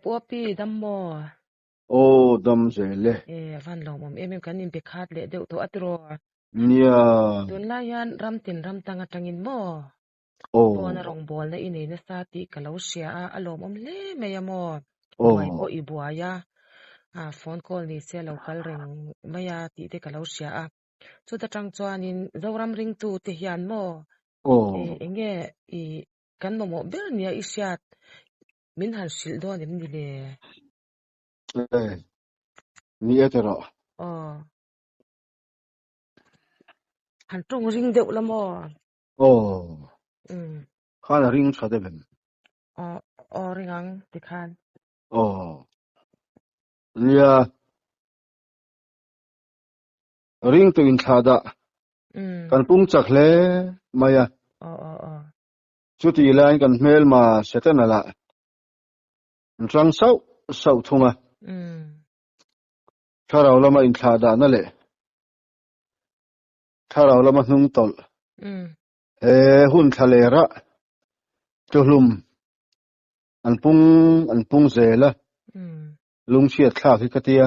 Pu Api, dam maw? Aw, dam zel e. E, a van lawmawm em em, kan inbe khat leh deuh tawh a tiraw? Nia. Tunlai hian ram tin ram tang atangin maw? Aw. Phone a rawngbawlna i nei nasa tih ka lo hria a, a lawmawm hle mai a maw? Aw. Buai pawh i buai a, phone call ni se a lo kal reng mai a tih te ka lo hria a. Chuta tang chuanin Zoram ringtu te hian maw? Aw. Eng nge i kan mamawh ber nia i hriat min han hrilh dawn em ni le? E, ni e tiraw. Aw. Han tawng ring deuh la maw? Aw. Umm. Khan a ring tha deuh em? Aw, aw ring ang tikhan. Aw. Nia. Ringtu inthlahdah kan pung chak hle mai a. Chutih laiin kan hmelma Setana lah an hrang sauh sauh thung a. Thlarau lama inthlahdahna leh thlarau lama hnung tawlh he hun thla lerah tluhlum an pung an pung zel a, lungchhiat thlak hi ka tia.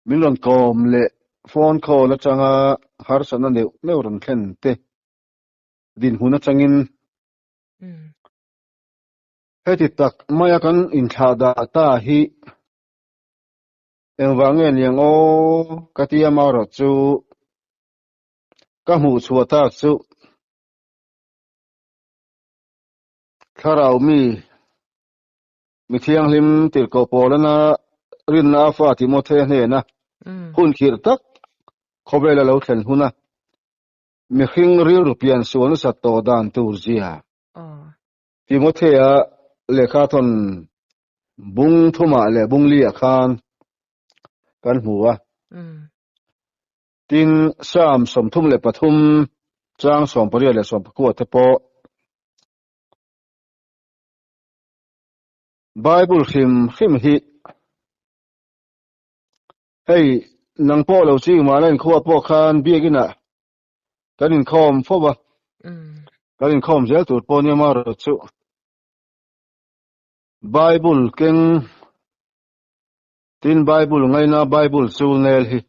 Min rawn kawm leh phone call atanga harsatna neuh neuh rawn thlen te dinhmun atangin heti tak maia kan inthlah dah ta hi engvang nge niang aw ka tia marawh chu ka hmuh chhuah tak chu thlarau mi Mi thianghlim tirhkoh Paulana rinna a fa Timothea hnena hun khirh tak khawvel a lo thlen huna mihring rilru pian sual nasat tawh dan tur zia Timothea lehkha thawn bung thumah leh bung liah khan kan hmu a. Tin, Psalm 33 chang 18 leh 19 te pawh Bible hrim hrim hi hei nang pawh lo ching mahna inkhua pawh khan biakinah kan inkhawm fo va, kan inkhawm zel tur pawh nia marawh chu Bible keng tin Bible ngaina Bible chul nel hi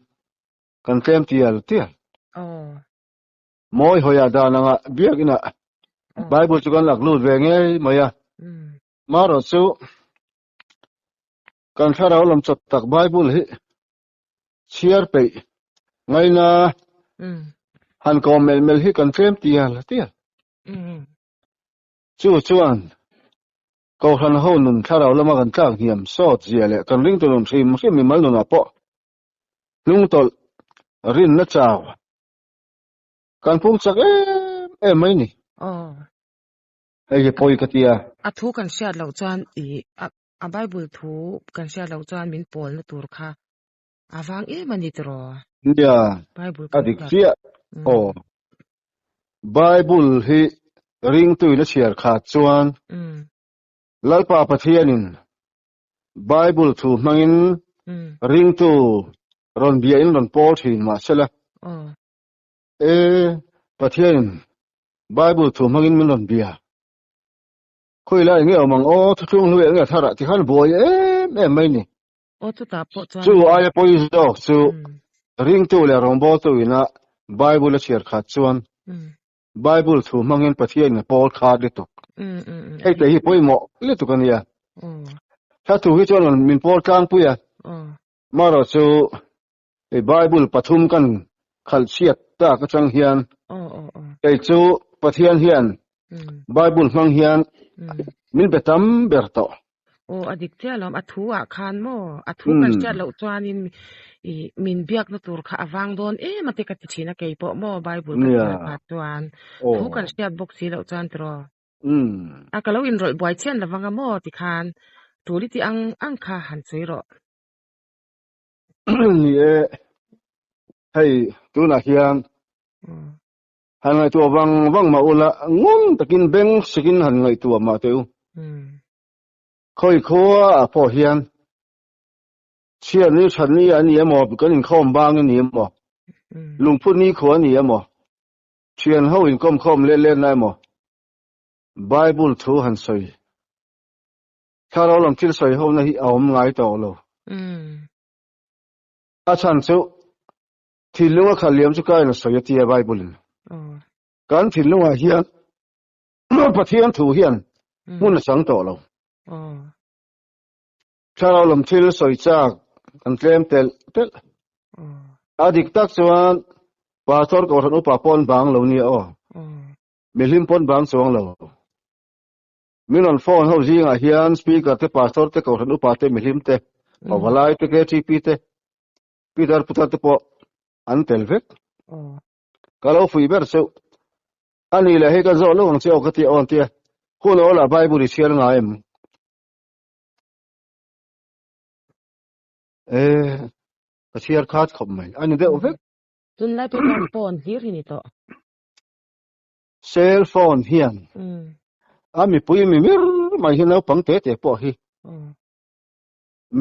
kan tlem tial tial. Mawi hawiah dan anga biakinah Bible chu kan lak lut ve ngei mai a. Marawh chu kan thlarau lam chawp tak Bible hi chhiar peih ngaina han kawm melh melh hi kan tlem tial tial. Chu chuan Kohhran ho nun thlarau lama kan tlak hniam sawt zia leh kan ringtu nun hrim hrim mimal nunah pawh hnungtawlh rinna chau Kan pung chak em em mai ni. Aw. Hei hi pawi ka tia. A thu kan hriat loh chuan i a Bible thu kan hriat loh chuan min pawlna tur kha a vang em a ni tiraw? Nia, Bible a kan dik hriat. chiah. Aw. Bible hi ringtuin a chhiar khat chuan Lalpa Pathianin Bible thu hmangin ringtu rawn biain rawn pawl thin mahsela. E, Pathianin Bible thu hmangin min rawn bia. Khawi lai nge awm ang aw, thuthlung hluai nge thar ah tikhan buai em em mai ni. Aw chutah pawh chuan Chu aia pawi zawk chu ringtu leh rawngbawltu ina Bible a chhiar khat chuan Bible thu hmangin Pathianin a pawl khat lutuk. Hei te hi pawimawh lutuk a nia. Hla thu hi chuan min pawl tlangpui a. Marawh chu Hei Bible pathum kan khalh chhiat tak atang hian kei chu Pathian hian Bible hmang hian min be tam ber tawh. Aw a dik chiah alawm, a thu ah khan maw, a thu kan hriat loh chuanin i min biakna tur kha a vang dawn em a te ka ti thin a kei pawh maw Bible ka chhiar pah chuan thu kan hriat bawk si loh chuan tiraw. A ka lo inrawlh buai chian lovang a maw tikhan tul i tih ang ang kha han sawi rawh. Ni e, hei tunah hian han ngaihtuah vang vang mah ula ngun takin beng sikin han ngaihtuah mah teh u. Khawi khua ah pawh hian chhiat ni that ni a ni emaw kan inkhawm bang a ni emaw lungphut ni khua a ni emaw thian ho inkawm khawm let letna emaw. Bible thu han sawi. Thlarau lam thil sawi ho na hi a awm ngai tawh lo. A chhan chu thinlung a khalh liam chu ka in a sawi a tia Bible in. Kan thinlung ah hian Pathian thu hian hmun a chang tawh lo. Thlarau lam thil sawi chak kan tlem telh telh. A dik tak chuan Pastor Kohhran upa pawn bang lo nia aw. Mihlim pawn bang chuang lo. Min rawn phone ho zingah hian Speaker te, Pastor te, Kohhran upa te, mihlim te, Pavalai te, KTP te, Peter Putar te pawh an tel vek. Ka lo fuih ber cheuh. A nih leh hei ka zawh lo ang che aw ka ti aw an tia. Hun aw lah Bible i chhiar ngai em? E, ka chhiar khat khawp mai. A ni deuh vek. Tunlai pawh chuan phone hlir hi ni tawh. Cell phone hian a mipui mi mir mai hi naupang te te pawh hi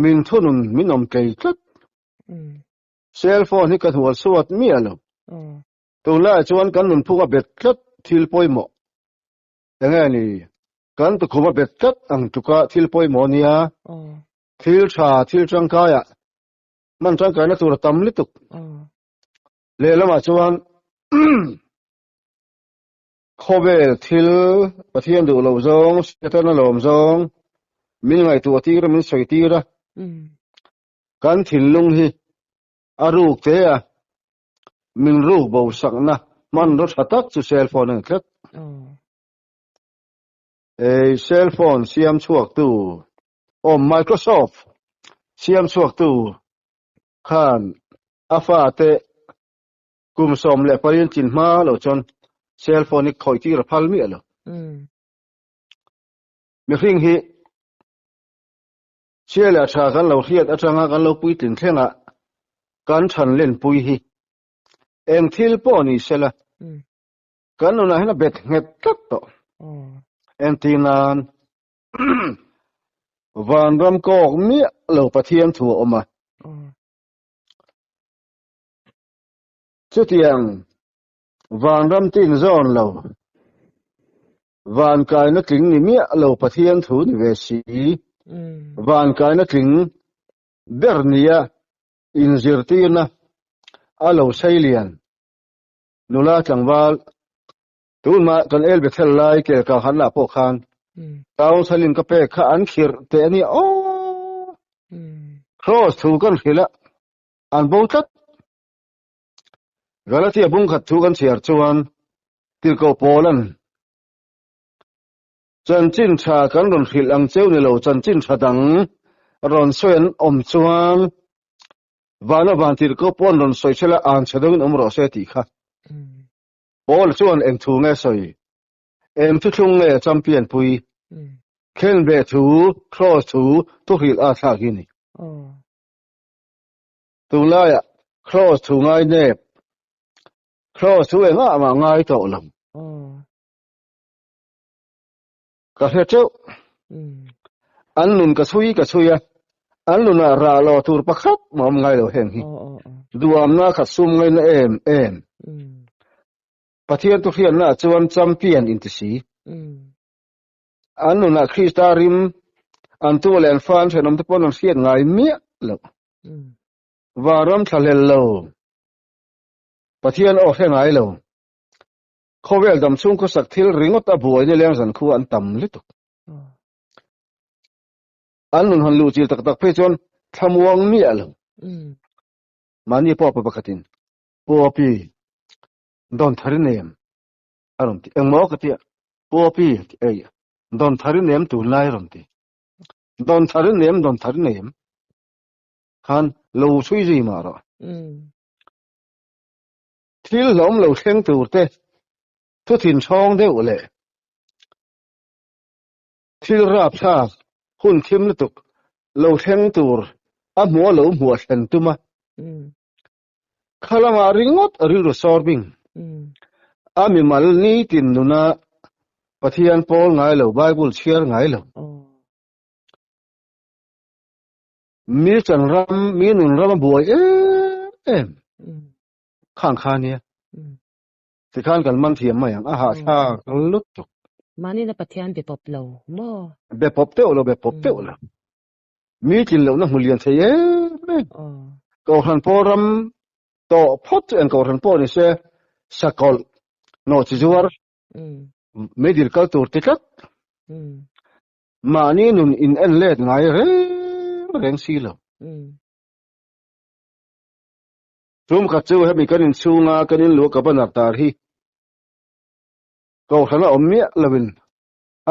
min thunun min awm tlei tlat. Cell phone hi ka hnual suat miah lo. Tunlaiah chuan kan nunphung a bet tlat thil pawimawh. Enge ni? Kan tukhum a bet tlat ang tluka thil pawimawh nia. Thil tha, thil tangkaiah hman tangkaina tur a tam lutuk. Lehlamah chuan khawvel thil Pathian duh loh zawng, Setana lawm zawng min ngaihtuah tir a, min sawi tir a. Kan thinlung hi a ruk te a, min ruk bo sakna hmanraw tha tak chu cell phone a ni tlat. Ei cell phone siam chhuaktu aw Microsoft siam chhuaktu khan a fate kum 18 chin hma lo chuan cell phone hi khawih tir a phal miah lo. Mihring hi chhia leh tha kan lo hriat atanga kan lo puitlin thlengah kan than lenpui hi eng thil pawh ni sela kan nunah hian a bet nghet tlat tawh. Entir nan vanram kawk miah lo Pathian thu a awm a. Chutiang vanram tin zawn lo, van kaina tling ni miah lo Pathian thu ni ve si, van kaina tling ber nia inzirtirna a lo sei lian. Nula tlangval tunmah kan el Bethel lai kel ka han lah pawh khan counseling ka pek kha an khirh teh a nia aw. Cross thu kan hrilh a, an bo tlat. Galatia bung khat thu kan chhiar chuan Tirhkoh Paula'n chanchin tha kan rawn hrilh ang cheu ni lo chanchin tha dang rawn sawi an awm chuan vana van tirhkoh pawh an rawn sawi chhela an chhe deuhin awm rawh se tih kha. Paul chuan eng thu nge sawi? Eng thuthlung nge champion pui? Khenbeh thu, cross thu, thuhrilh a thlak hi ni. Tunlaiah Cross thu ngai nep, Cross thu engah mah ngai tawh lo. Ka hre teuh. An nun ka chhui ka chhui a, an nunah rah lo tur pakhat mah awm ngai lo heng hi. Duamna khat sum ngaina em em. Pathian tu hriatna ah chuan champion inti si. An nunah Krista rim an tu leh an fa an thenawm te pawn an hriat ngai miah loh. Vanram thlahlel lo. Pathian aw hre ngai lo. Khawvel dam chhung khawsak thil ringawt a buai nileng zan khu an tam lutuk. An nun han luh chil tak tak phei chuan thlamuang miah lo. Mahni pawh pa pakhatin Pu Api dawn thar i nem a rawn ti. Engmaw ka tia Pu Api ei dawn thar i nem tunlai a rawn ti. Dawn thar i nem dawn thar i nem khan lo chhui zui mah rawh. Thil hlawm lo thleng tur te thu thin chhawng deuh leh thil rapthlak hun thim lutuk lo thleng tur a hmuh a lo hmuh a thlen tum a. Kha lamah ringawt rilru sawr bing. A mimal nitin nuna Pathian pawl ngai lo, Bible chhiar ngai lo. Mi chan ram, mi nun ram a buai em em. Khang kha nia. Tikhan kan man thiam mai ang, a hahthlak lutuk. Mahni na Pathian be pawp lo maw? Be pawp teuh lo, be pawp teuh lo. Mi tlin lohna hmu lian thei em em. Kohhran pawl ram tawh phawt chu eng kohhran pawh ni se, sakawlh, nawhchi zuar, meidil kal tur ti tlat. Mahni nun in en let ngai reng reng si lo. Tum khat chu hemi kan inchhunga kan inluah ka banner tar hi Kohhran a awm miah loin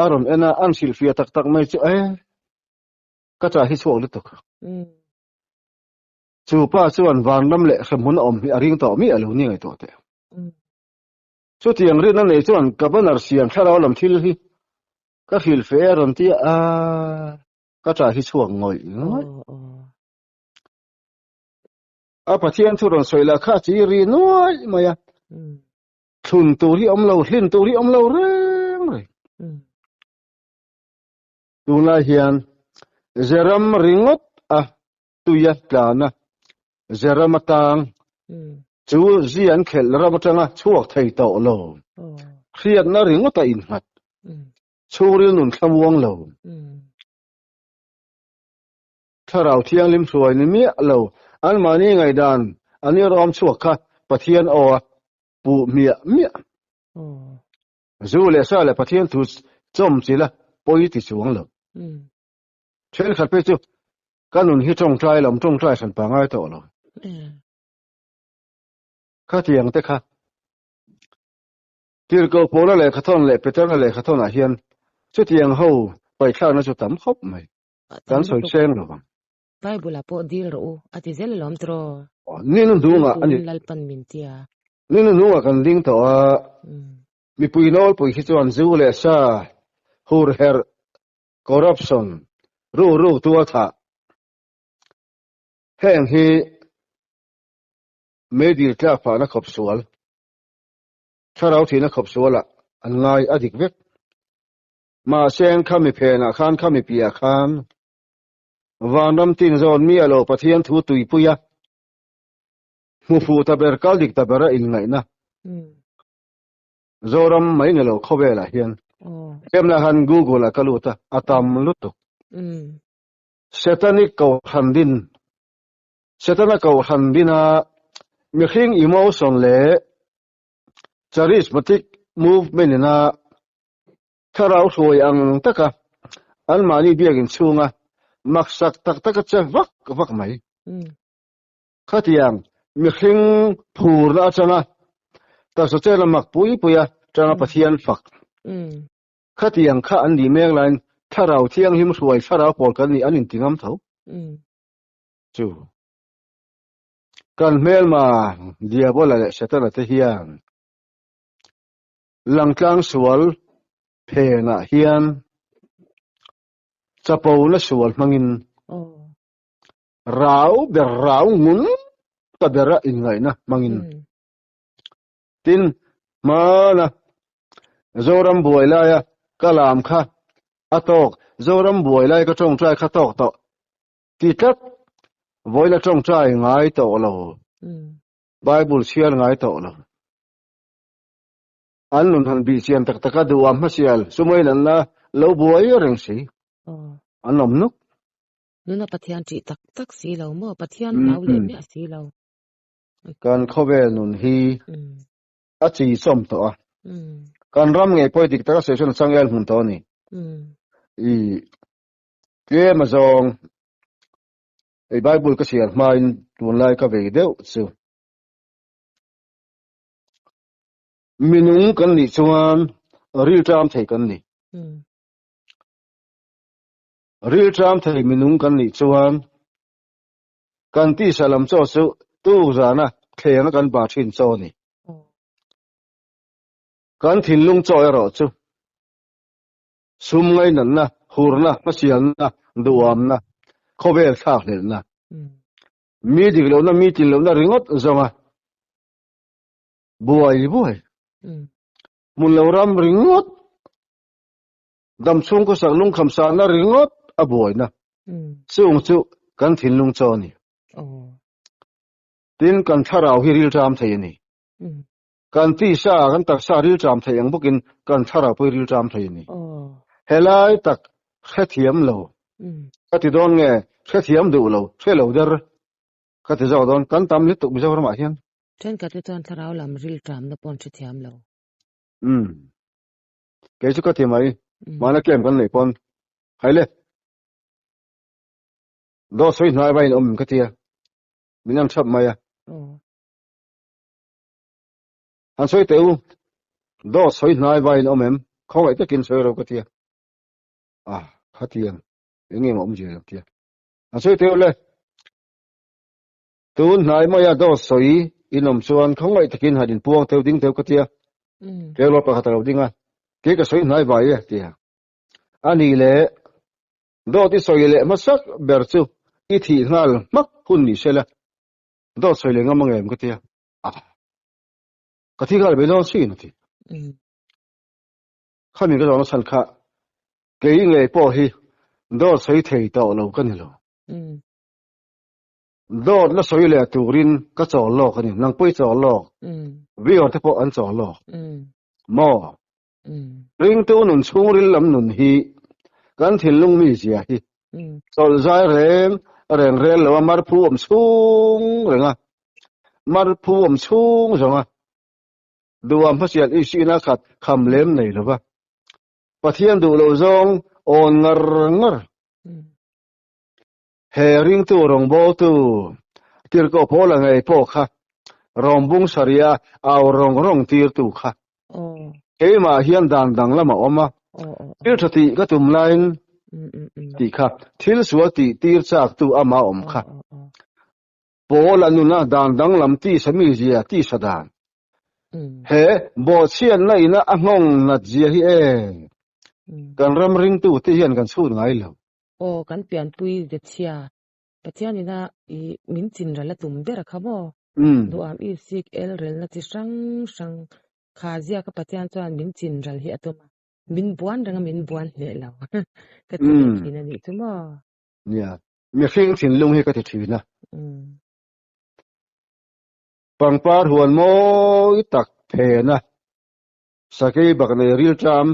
a rawn en a, an hrilhfiah tak tak mai chu e, ka chah hi chhuak lutuk. Chu pa chuan vanram leh hremhmun a awm hi a ring tawh miah lo ni ngaihtuah teh. Chutiang rinna nei chuan ka banner siam thlarau lam thil hi ka hrilhfiah e a rawn ti a, ka chah hi chhuak ngawih ngawih. A Pathian thu rawn sawi lah kha chi ri nuaih mai a. Thlun tur hi awm lo, hlin tur hi awm lo reng reng. Tunlai hian Zeram ringawt a tuia tlana Zeram atang chu zi an khelh ram atanga chhuak thei tawh lo. Hriatna ringawt a innghat. Chhungril nun thlamuang lo. Thlarau Thianghlim hruai ni miah lo, anmahni ngaihdan an irawm chhuak kha Pathian aw a puh miah miah. Zu leh sa leh Pathian thu chawm chila pawi ti chuang lo. Thenkhat phei chu ka nun hi tawngtai lam tawngtai hran pa ngai tawh lo. Khatiang te kha Tirhkoh Paula lehkhathawn leh Petera lehkhathawnah hian chutiang ho paihthlakna chu tam khawp mai. Kan sawi seng lo vang. Bible ah pawh dil rawh u a ti zel alawm tiraw. Ni nu hnungah a ni. Lalpan min tia. Ni nu hnungah kan ding tawh a. Mipui nawlpui hi chuan zu leh sa, hur herh, corruption, ru ruk tual thah heng hi meidil tlak phahna khawp sual, thlarau thihna khawp sualah an ngai a dik vek. Mahse khami phenah khan khami piah khan vanram tin zawn mi a lo Pathian thu tuipui a, hmu fuh ta ber kal dik ta ber a inngaihna Zoram mai ni lo khawvelah hian hemna khan Google ah ka lut a, a tam lutuk. Setanic kohhran din Setana kohhran dina mihring emotion leh charismatic movement ina Thlarau hruai ang taka anmahni biakin chhunga maksak tak taka che vak vak mai. Khatiang mihring phurna atanga taksa chena mak pui puia tanga Pathian fak. Khatiang kha an nih mek laiin Thlarau Thianghlim hruai thlarau pawl kan nih an inti ngam tho. Chu kan hmelma Diabola leh Setana te hian Langtlang sual phenah hian chapona sual hmangin rau ber rau ngun ta bera inngaihna hmangin tin hmana Zoram buai laia ka lam kha a tawk, Zoram buai lai ka tawngtai kha tawk tawh ti tlat, vawiin a tawngtai ngai tawh lo, Bible chhiar ngai tawh lo. An nun han bih chian tak tak a duh a hmasial sumain an la lo buai reng si. An awm nuk. Nuna Pathian ṭih tak tak si lo maw? Pathian hlau leh miah si lo. Kan khawvel nun hi a chi chawm tawh a. Kan ram ngei pawh hi dik taka sawi chuan a changel hmun tawh a ni. I tlem a zawng i Bible ka chhiar hmain tunlai ka vei deuh chu. Minung kan nih chuan rilṭam thei kan ni. Rilṭam thei minung kan nih chuan kan tisa lam chaw chu tuk zana thlenga kan ba ṭhin chaw a ni. Kan thinlung chaw erawh chu sum ngainatna, hurna, hmasialna, duhamna, khawvel thlakhlelhna, mi dik lohna, mi tin lohna ringawt zawnga buai buai. Hmun lo ram ringawt, dam chhung khawsak lungkham sahna ringawt a buaina. Chung chu kan thinlung chaw a ni. Tin, kan thlarau hi rilṭam thei a ni. Kan tisa, kan taksa ril ṭam thei ang bawkin kan thlarau pawh hi ril ṭam thei a ni. Helai tak hrethiam lo ka ti dawn nge hrethiam duh lo, hre lo der ka ti zawk dawn, kan tam lutuk Mizoramah hian. Thenkhat te chuan thlarau lam ril ṭamna pawh an hrethiam lo. Umm. Kei chu ka ti mai, mahna tlem kan neih pawn. Haile. Dawt sawi hnai vai in awm ka tia, min an thap mai a. Han sawi teh u, dawt sawi hnai vai in awm em? Khawngaih takin sawi ro ka tia. Ah, khatiang, eng nge maw awm zia lo tia. Han sawi teh u le. Tun hnai maia dawt sawi in awm chuan khawngaih takin han inpuang teuh ding teuh ka tia. Tleirawl pakhat a lo ding a, kei ka sawi hnai vai e tia. A nih leh Dawt i sawi leh hmasak ber chu i thih nghal hmak hun ni se la, dawt sawi leh ngam ang em ka tia. Ah, ka thi nghal mai dawn sin a ti. Khami ka zawhna chhan kha kei ngei pawh hi dawt sawi thei tawh lo ka ni lo. Dawt la sawi leh turin ka chawl lawk a ni, nang pawh i chawl lawk, viewer te pawh an chawl lawk. Maw? Ringtu nun chhungril lam nun hi kan thinlung mi zia hi chawlh zai reng reng rel lo a marphu awm chhung reng a, marphu awm chhung zawng a duham hmasian isina khat kham lem nei lo va, Pathian duh loh zawng awn ngar ngar. He ringtu rawngbawltu tirhkoh Paula ngei pawh kha rawngbung saria au rawng rawng tirtu kha keimah hian dan danglam a awm a, thil tha tih ka tum laiin tih kha thil sual tih tir chaktu ama awm kha Paula nuna dan danglam tisa mizia tisa dan he bawhchhiatna ina a nghawng nat zia hi e kan ram ringtu te hian kan chhut ngai lo. Aw kan pianpui de chhia Pathian ina i min chin ral a tum ber a kha maw? Duham i sik el relna chi hrang hrang kha ziaka Pathian chuan min chin ral hi a tum a, min buan reng a min buan hneh lo ka ti leh thin a nih chu maw? Nia, mihring thinlung hi ka ti thin a. Pangpar huan mawi tak phen a, sakei bak nei rilṭam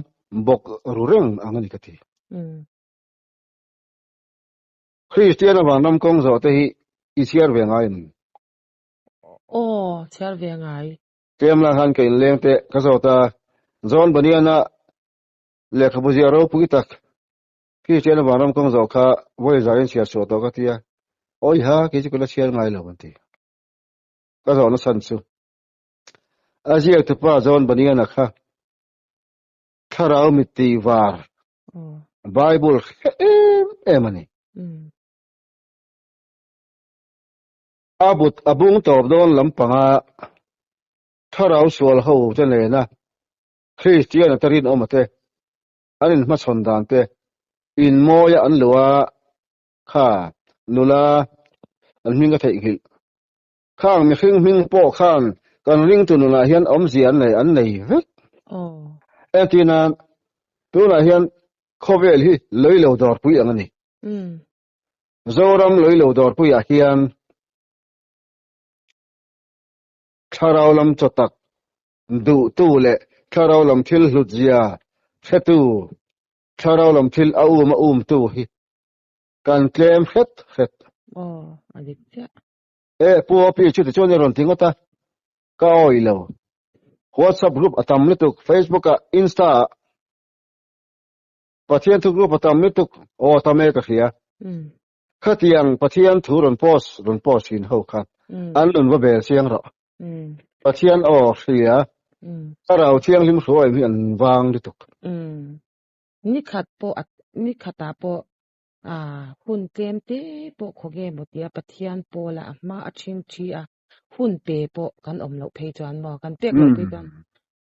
bawk ru reng ang a ni ka ti. Kristian avang ram kawng zawh te hi i chhiar ve ngai em? Aw, chhiar ve ngai. Tlem lai khan ka inleng teh ka zawt a, John Bunyan-a lehkhabu ziah ropui tak Kristian avang ram kawng zawh kha vawi zah in chhiar chhuah tawh ka ti a, Awiha, kei chu ka la chhiar ngai lo an ti. Ka zawhna chhan chu a ziak tupa John Bunyan-a kha Thlarau mit tih var Bible hre em em a ni. A but a bung tawp dawn lampanga thlarau sual ho te nena Kristian ata rinawm te an inhmachhawn dan te inmawia an luh a kha nula an hming ka theihnghilh. Khang mihring hming pawh khan kan ringtu nunah hian awmzia an nei an nei vek. Entir nan, tunah hian khawvel hi lei lo dawrpui ang a ni. Zoram lei lo dawrpuiah hian thlarau lam chaw tak duhtu leh thlarau lam thil hlutzia hretu, thlarau lam thil a um a umtu hi kan tlem hret hret. Aw, a dik chiah. E, Pu Opi chu tichuan i rawn ti ngawt a, ka awih lo. WhatsApp group a tam lutuk, Facebook ah, Insta ah. Pathian thu group a tam lutuk, aw a tam e ka hria. Khatiang Pathian thu rawn post rawn post thin ho kha an nun va bel chiang rawh. Pathian aw hria, Thlarau Thianghlim hruaim hi an vang lutuk. Nikhat pawh nikhatah pawh A hun tlem te pawh khaw nge maw tia Pathian pawla a hma a ṭhing ṭhi a, hun pe pawh kan awm loh phei chuan maw, kan pek loh phei chuan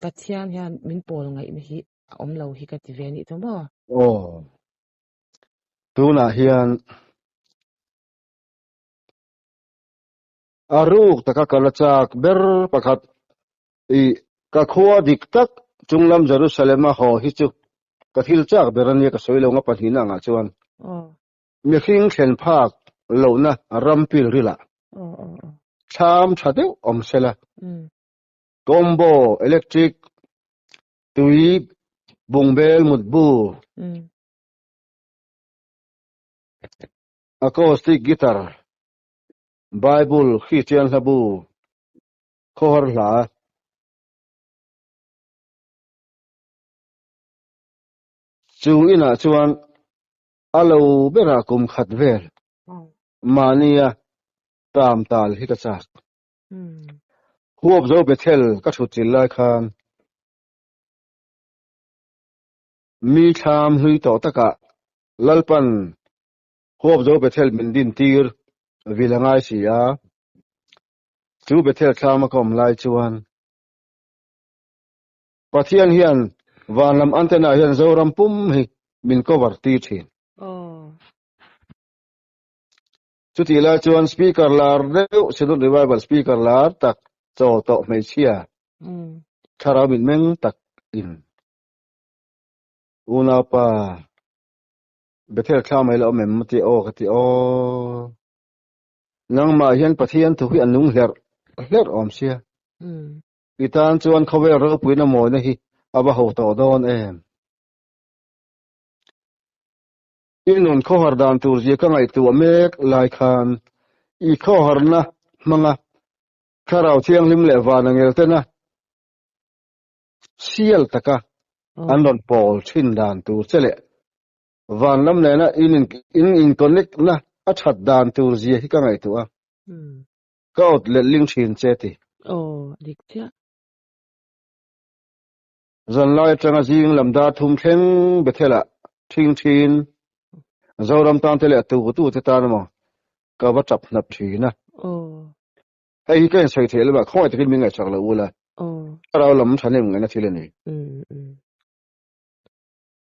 Pathian hian min pawl ngaihna hi a awm lo hi ka ti ve anih chu maw. Aw, tunah hian a ruk taka kal a chak ber pakhat i ka khua dik tak chunglam Jerusalem a haw hi chu ka thil chak ber ania ka sawi lo nga pahnihna angah chuan mihring thlen phak lohna ram pil rilah thlam tha deuh awm sela. Combo, electric, tui, bungbel, mutbu, acoustic guitar, Bible, Kristian hlabu, khawhar hla. Chu inah chuan a lo berah kum khat vel mahnia tam tal hi ka chak. Huap zo Bethel ka thut chilh lai khan mi thlam hlui tawh takah Lalpan huap zo Bethel min din tir vil a ngai si a. Chu Bethel thlama ka awm lai chuan Pathian hian van lam antenna hian Zoram pum hi min cover tir thin. Chutih lai chuan speaker lar deuh Synod Revival speaker lar tak chaw tawh hmeichhia thlarau mitmeng tak in unaupa Bethel thla mai la awm em ti aw ka ti aw nangmah hian Pathian thu hi a nung hlerh hlerh awm sia i tan chuan khawvel ropuina mawina hi a va ho tawh dawn em. I nun khawhar dan tur zia ka ngaihtuah mek lai khan i khawharna hmanga Thlarau Thianghlim leh Vana ngeltena sial taka an rawn pawl thin dan tur che leh van lam nena in in connect na a that dan tur zia hi ka ngaihtuah a, ka awt letling thin che ti. Aw, dik chiah. Zanlai atanga zing lam dar thum thleng Bethel-ah thing thin Zoram tan te leh tu tu te tan emaw ka va tap hnap thin a. Hei hi ka insawi theih lova khawngaih takin min ngaihsak lo ula. Thlarau lam thahnem ngaihna thil a ni.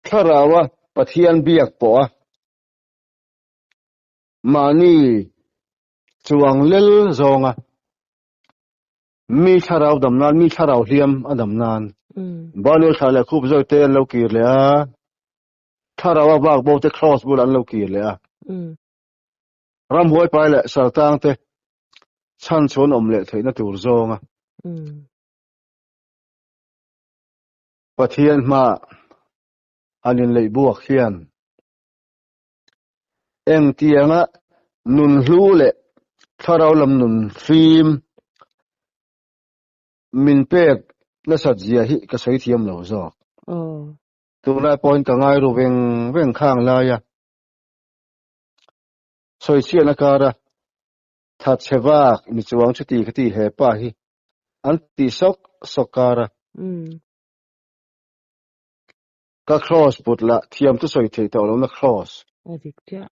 Thlaraua Pathian biak pawh a mahni chuang lel zawnga Mi thlarau dam nan, mi thlarau hliam a dam nan. Banual thla leh khup zawi te an lo kir leh a, thlarau a vak bo te cross bulah an lo kir leh a. Ramhuai pai leh sartang te chhan chhuan awm leh theihna tur zawng a. Pathian hma han inleih buak hian Engtianga nun hlu leh thlarau lam nun fim min pek nasat zia hi ka sawi thiam lo zawk. Tunlai pawhin ka ngai ru veng veng khang lai a, sawichhiatna kara thatchhe vak mi chuang chuti ka ti he pa hi an ti sawk sawk kara. Ka cross put lah thiam chu sawi theih tawh lohna cross. A dik chiah.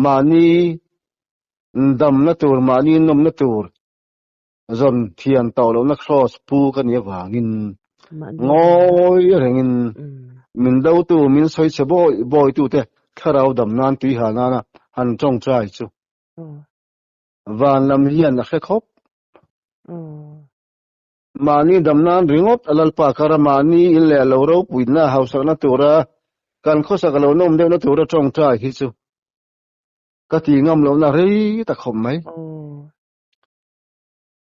Mahni damna tur, mahni nawmna tur zawn thiam tawh lohna cross pu ka nih avangin ngawi rengin min dotu, min sawi chhe bawi bawi tute thlarau dam nan tui ha nana han tawngtai chu van lam hian a hre khawp. Mahni dam nan ringawt a Lalpa kar a mahni in leh a lo ropuina hausakna tura kan khawsak a lo nawm deuhna tura tawngtai hi chu ka ti ngam lohna rei ta khawp mai.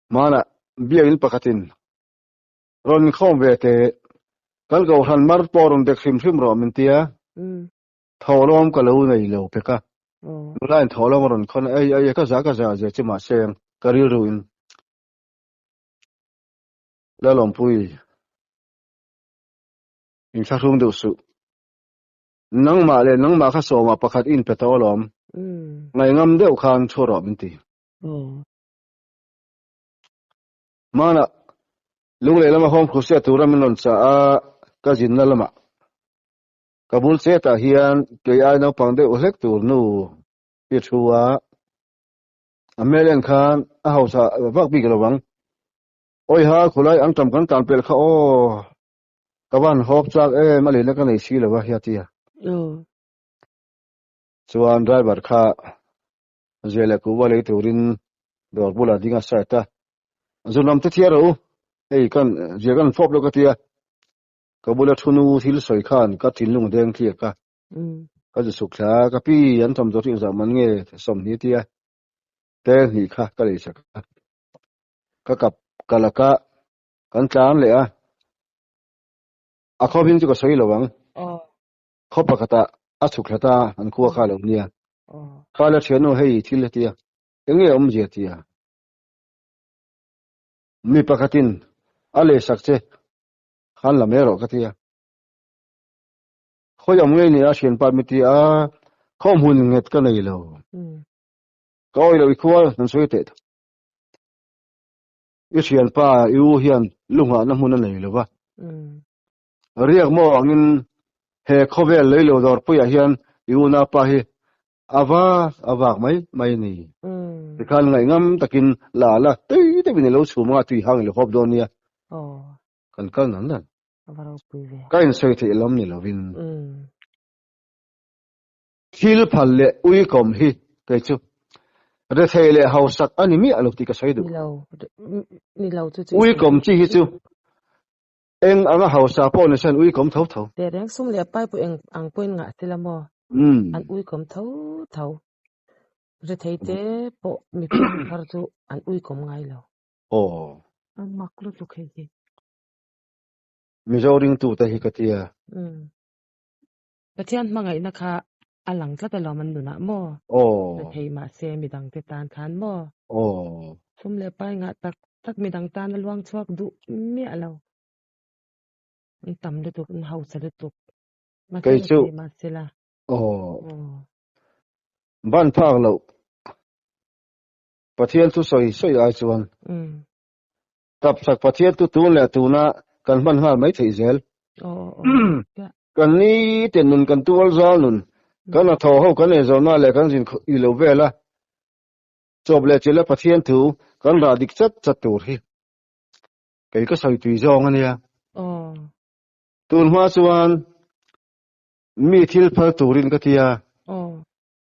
Hmanah biakinn pakhatin rawn inkhawm ve teh kan kohhran mar pawh rawn dek hrim hrim rawh min tia thawhlawm ka lo nei lo pek a. Nulain thawhlawm a rawn khawn a, ei ei ka za ka za zia chu mahse ka rilru in Lalawmpui, inthlahrung deuh suh. Nangmah leh nangmah kha sawmah pakhat in pe tawh alawm. Ngaihngam deuh khan thu rawh min ti. Hmanah Lunglei lama Home Crusade tura min rawn chah a, ka zinna lamah ka bul chetah hian kei ai naupang deuh hlek tur nu hi thu a. A hmel en khan a hausa vak bik lo ang. Awiha khulai ang tam kan tan pelh kha aw. Ka van hawp chak em a lehna ka nei si lo a hia tia. Chuan driver kha zia leh kuhva lei turin dawr bulah ding a start a. Zunram te thiar rawh u. Hei kan zia kan fawp lo ka tia. Ka bula thu nu thil sawi khan ka thinlung deng tliak a. Ka zu suk thla a, ka pi an thawmhnaw hriat zah man nge sawmhnih tia te hnih kha ka lei sak a. Ka kap ka laka. Kan tlan leh a. A khaw hming chu ka sawi lo ang. Khaw pakhatah a chhuk thla ta an khua kha lo nia. Kha la thiannu hei thil a tia. Enge awmzia tia. Mi pakhatin a lehsak che khan la mai rawh ka tia. Khawi awm ngei nia thianpa mi tia khaw hmun nghet ka nei lo. Ka awi lo i khua an sawi teh. I thianpa i u hian lunghahna hmun a nei lo va. Riak maw angin he khawvel lei lo dawrpuiah hian i unaupa hi a vak a vak mai mai a ni. Tikhan ngaihngam takin la la tui deuhin i lo chhum anga tui hang i lo hawp dawn nia. Kan kal nal nal. Ka insawi theih lam ni lovin. Thil phal leh uikawm hi kei chu rethei leh hausak a ni miah lo tih ka sawi duh. Uikawm chi hi chu eng anga hausa pawh ni sen uikawm tho tho. Tehreng sum leh pai pawh eng ang pawhin ngah sela maw? An uikawm tho tho. Rethei te pawh mipui thar chu an uikawm ngai lo. Aw. A mak lutuk hei hi. Mizo ringtute hi ka tia. Pathian hmangaihna kha a lang tlat alawm an nunah maw? Aw. Rethei mahse midangte tan khan maw? Aw. Sum leh pai ngah tak tak midang tan a luang chhuak duh miah lo. An tam lutuk, an hausa lutuk. Mahse Kei chu. rethei mahse la. Aw. Aw. Ban phak loh. Pathian thu sawi sawi ai chuan. Tapchhak Pathian chu tun leh tuna kan hman nghal mai theih zel. Kan ni ten nun kan tual zal nun, kan a thaw ho kan eizawnna leh kan zin i lo vel a, chawp leh chilh a Pathian thu kan rah dik chat chat tur hi kei ka sawi tui zawng a nia. Tun hma chuan mi thil phal turin ka ti a,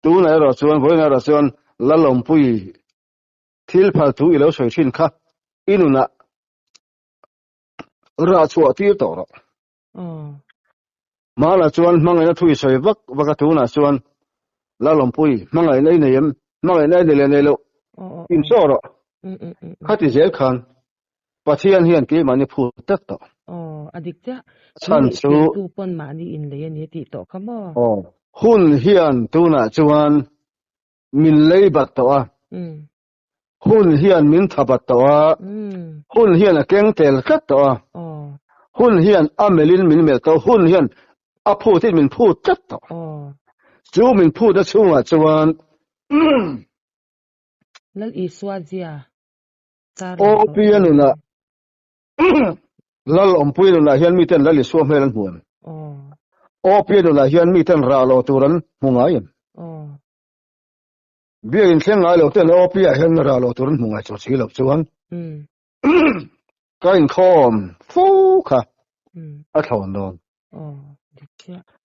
tunah erawh chuan vawiinah erawh chuan Lalawmpui Thil phal thu i lo sawi thin kha i nunah rah chhuah tir tawh rawh. Hmanah chuan hmangaihna thu i sawi vak vak a, tunah chuan Lalawmpui hmangaihna i nei em? Hmangaihna i nei leh nei loh insaw rawh. Khati zel khan Pathian hian keimahni phut tlat tawh. Chhan chu hun hian tunah chuan min lei bat tawh a, hun hian min tha bat tawh a, hun hian a keng tel tlat tawh a, hun hian a melhin min melh tawh, hun hian a phutin min phut tlat tawh. Chu min phutna chhungah chuan Lal Isua zia tar Aw Pia nunah Lal Awmpui nunah hian miten Lal Isua hmel an hmu em? Aw Pia nunah hian miten rah lo tur an hmu ngai em? Biakin thleng ngai lo ten Aw Pia hian rah lo tur an hmu ngai chu si lo chuan ka inkhawm fo kha a thlawn dawn.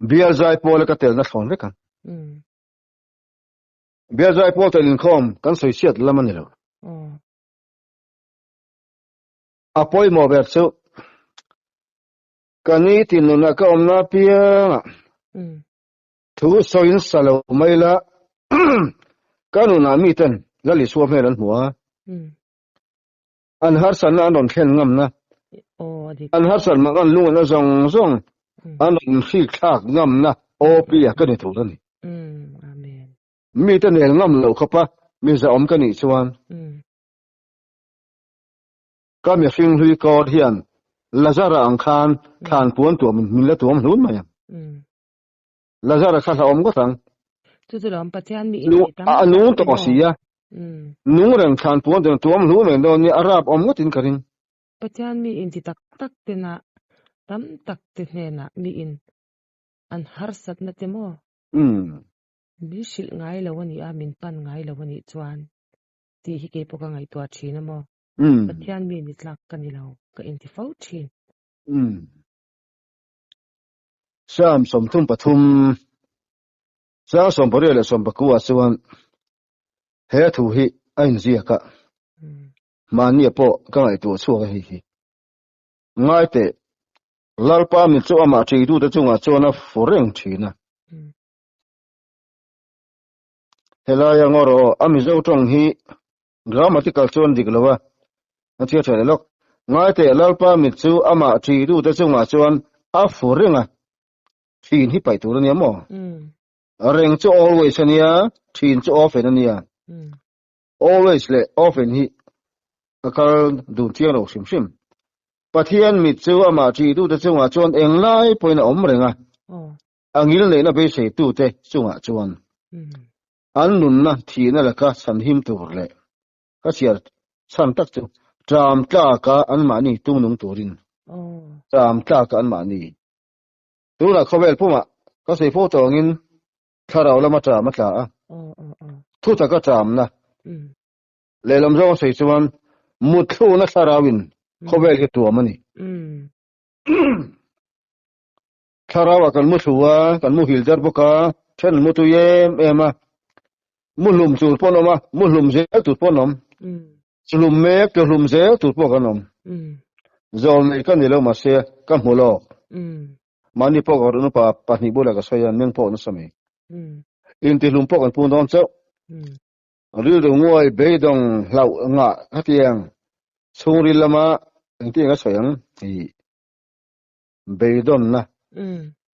Bial zai pawla ka telna thlawn vek ang. Bial zai pawl tel inkhawm kan sawi chhiat lam a ni lo. A pawimawh ber chu ka nitin nunah ka awmna apiangah thu sawiin sa lo mai la, ka nunah miten Lal Isua hmel an hmu a, an harsatna an rawn thlen ngamna, an harsat mak an lungaihna zawng zawng an rawn hrikthlak ngamna OP ah ka ni tur a ni. Mite nel ngam loh khawpa mi zahawm ka nih chuan Ka mihring hlui kawr hian Lazara ang khan thlan puan tuam in min la tuam hlun mai ang. Lazara kha hlauhawm ngawt ang. Chu chu lawm Pathian mi in tih tam A nung tawh si a. Nung reng thlan puan tuam tuam hlun reng dawn nia a rap awm ngawt in ka ring. Pathian mi in ti tak tak tena tam tak te hnenah mi in an harsatna te maw? Min hrilh ngai lo a nih a, min pan ngai lo a nih chuan tih hi keipawh ka ngaihtuah thin a maw? Pathian mi ni tlak ka ni lo, ka inti fo thin. Psalm 33, Chang 18 leh 19 chuan he thu hi a inziak a, mahnia pawh ka ngaihtuah chhuak a hei hi. Ngai teh, Lalpa mit chu amah ṭitute chungah chuan a fu reng thin a. Helaia ngaw rawh aw, a Mizo ṭawng hi Grammatical chuan dik lo a, a chhiat tha leh lawk. Ngai teh Lalpa mit chu amah ṭihtute chungah chuan a fu reng a, ṭhin hi paih tur a nia maw? Reng chu always a nia, ṭhin chu often a nia. Always leh often hi a kal dun chiang lo hrim hrim. Pathian mit chu amah ṭihtute chungah chuan englai pawhin a awm reng a, a ngil neihna beiseitute chungah chuan an nunna thihna laka chhanhim tur leh ka chhiar chhan tak chu ṭam tlaka anmahni tungnung turin ṭam tlaka anmahni tunah khawvel pumah ka sawi fo tawh angin thlarau lama ṭam a tla a, thutaka ṭamna lehlam zawng a sawi chuan mutthluna thlarauin khawvel hi tuam a ni. Thlarauah kan mu thlu a, kan muhil der bawk a, then an mu tui em em a, mu hlum tur pawh an awm a, mu hlum zel tur pawh an awm, hlum mek tur hlum zel tur pawh kan awm. Zawl nei ka ni lo mahse ka hmu lawk. Mahni pawh ka rawn upa pahnih bulah ka sawi a, meng pawh nasa mai. Intihlum pawh kan pung dawn chauh. Rilru nguai beidawng hlauh ngah hetiang chhungril lama engtin ka sawi ang tih beidawnna